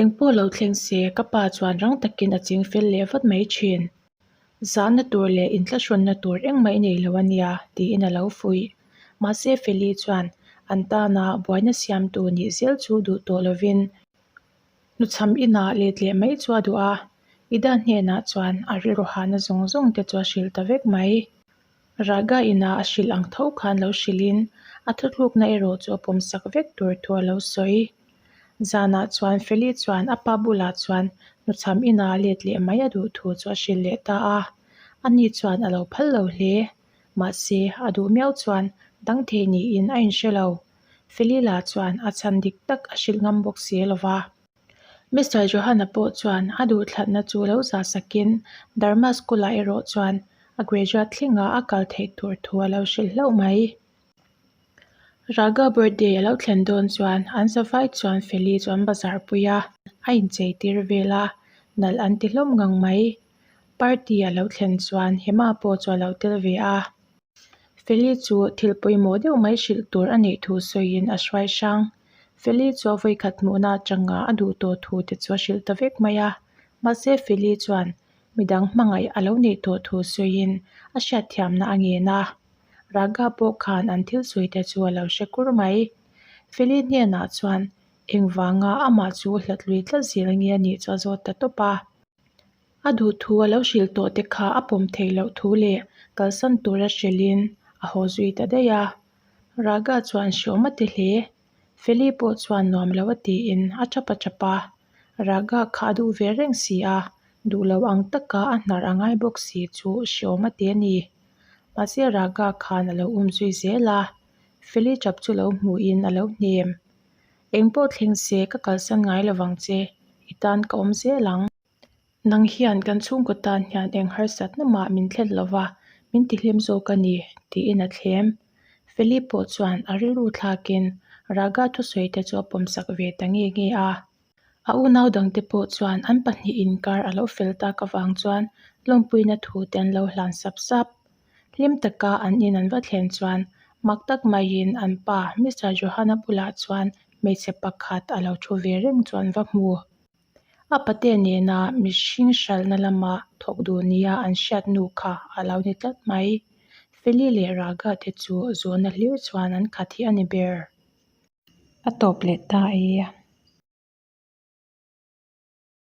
Speaker 1: Engpawh lo thleng se ka pa chuan rang takin a ching fel leh vat mai thin. Zahna tur leh inthlahrawnna tur engmah i nei lo a nia, tiin a lo fuih. Mahse Feli chuan an tana buaina siamtu nih zel chu duh tawh lovin hnuchham inah let leh mai chu a duh a, Ida hnenah chuan a rilru hahna zawng zawng te chu a hrilh ta vek mai. Raga inah a hrilh ang tho khan lo hrilhin a thuthlukna erawh chu a pawmsak vek tur thu a lo sawi. Zanah chuan Feli chuan a pa bulah chuan hnuchham inah let leh mai a duh thu chu a hrilh leh ta a, ani chuan a lo phal lo hle. Mahse, a duh miau chuan dang thei niin a inhre lo. Feli lah chuan a chhan dik tak a hrilh ngam bawk si lo va. Mister Johana pawh chuan a duhthlatna chu lo zah sakin Dharma School-ah erawh chuan A graduate thlenga a kal theih tur thu a lo hrilh hlauh mai. Raga birthday a lo thlen dawn chuan an zavai chuan Feli chu an bazar pui a, a inchei tir vel a, nalh an ti hlawm ngang mai. Party a lo thlen chuan Hema pawh chu a lo tel ve a. Feli chu thil pawimawh deuh mai hrilh tur a neih thu sawiin a hruai hrang. Feli chu a vawikhat hmuhna atanga a duh tawh thu te chu a hrilh ta vek mai a. Mahse Feli chuan midang hmangaih a lo neih tawh thu sawiin a hriatthiamna a ngen a. Raga pawh khan an thil sawi te chu a lo hre kur mai. Feli hnenah chuan engvanga amah chu hlat lui tlat zel nge a nih chu a zawt ta tawp a. A duh thu a lo hrilh tawh te kha a pawm theih loh thu leh kalsan tura hrilhin a haw zui ta daih a. Raga chuan hreawm a ti hle. Feli pawh chuan nuam lo a tiin a tap a tap a. Raga kha a duh ve reng si a, duh lo ang taka a hnar a ngai bawk si chu hreawm a ti a ni. Mahse Raga khan a lo um zui zel a, Feli tap chu lo hmuhin a lo hnem. Engpawh thleng se ka kalsan ngai lovang che, i tan ka awm zel ang. Nang hian kan chhungkaw tan hian eng harsatna mah min thlen lova, min tihlim zawk a ni, tiin a thlem. Feli pawh chuan a rilru thlakin Raga thusawi te chu a pawmsak ve ta nge nge a. A unau dangte pawh chuan an pahnih inkar a lo fel tak avang chuan lawmpuina thu te an lo hlan sap sap. Hlim taka an in an va thlen chuan mak tak maiin an pa Mister Johana bulah chuan hmeichhe pakhat a lo thu ve reng chu an va hmu. A pate nena mihring hralhna lama thawk duh nia an hriat nu kha a lo ni tlat mai. Feli leh Raga te chu zawhna hlir chuan an khat hi a ni ber. A tawp leh ta e.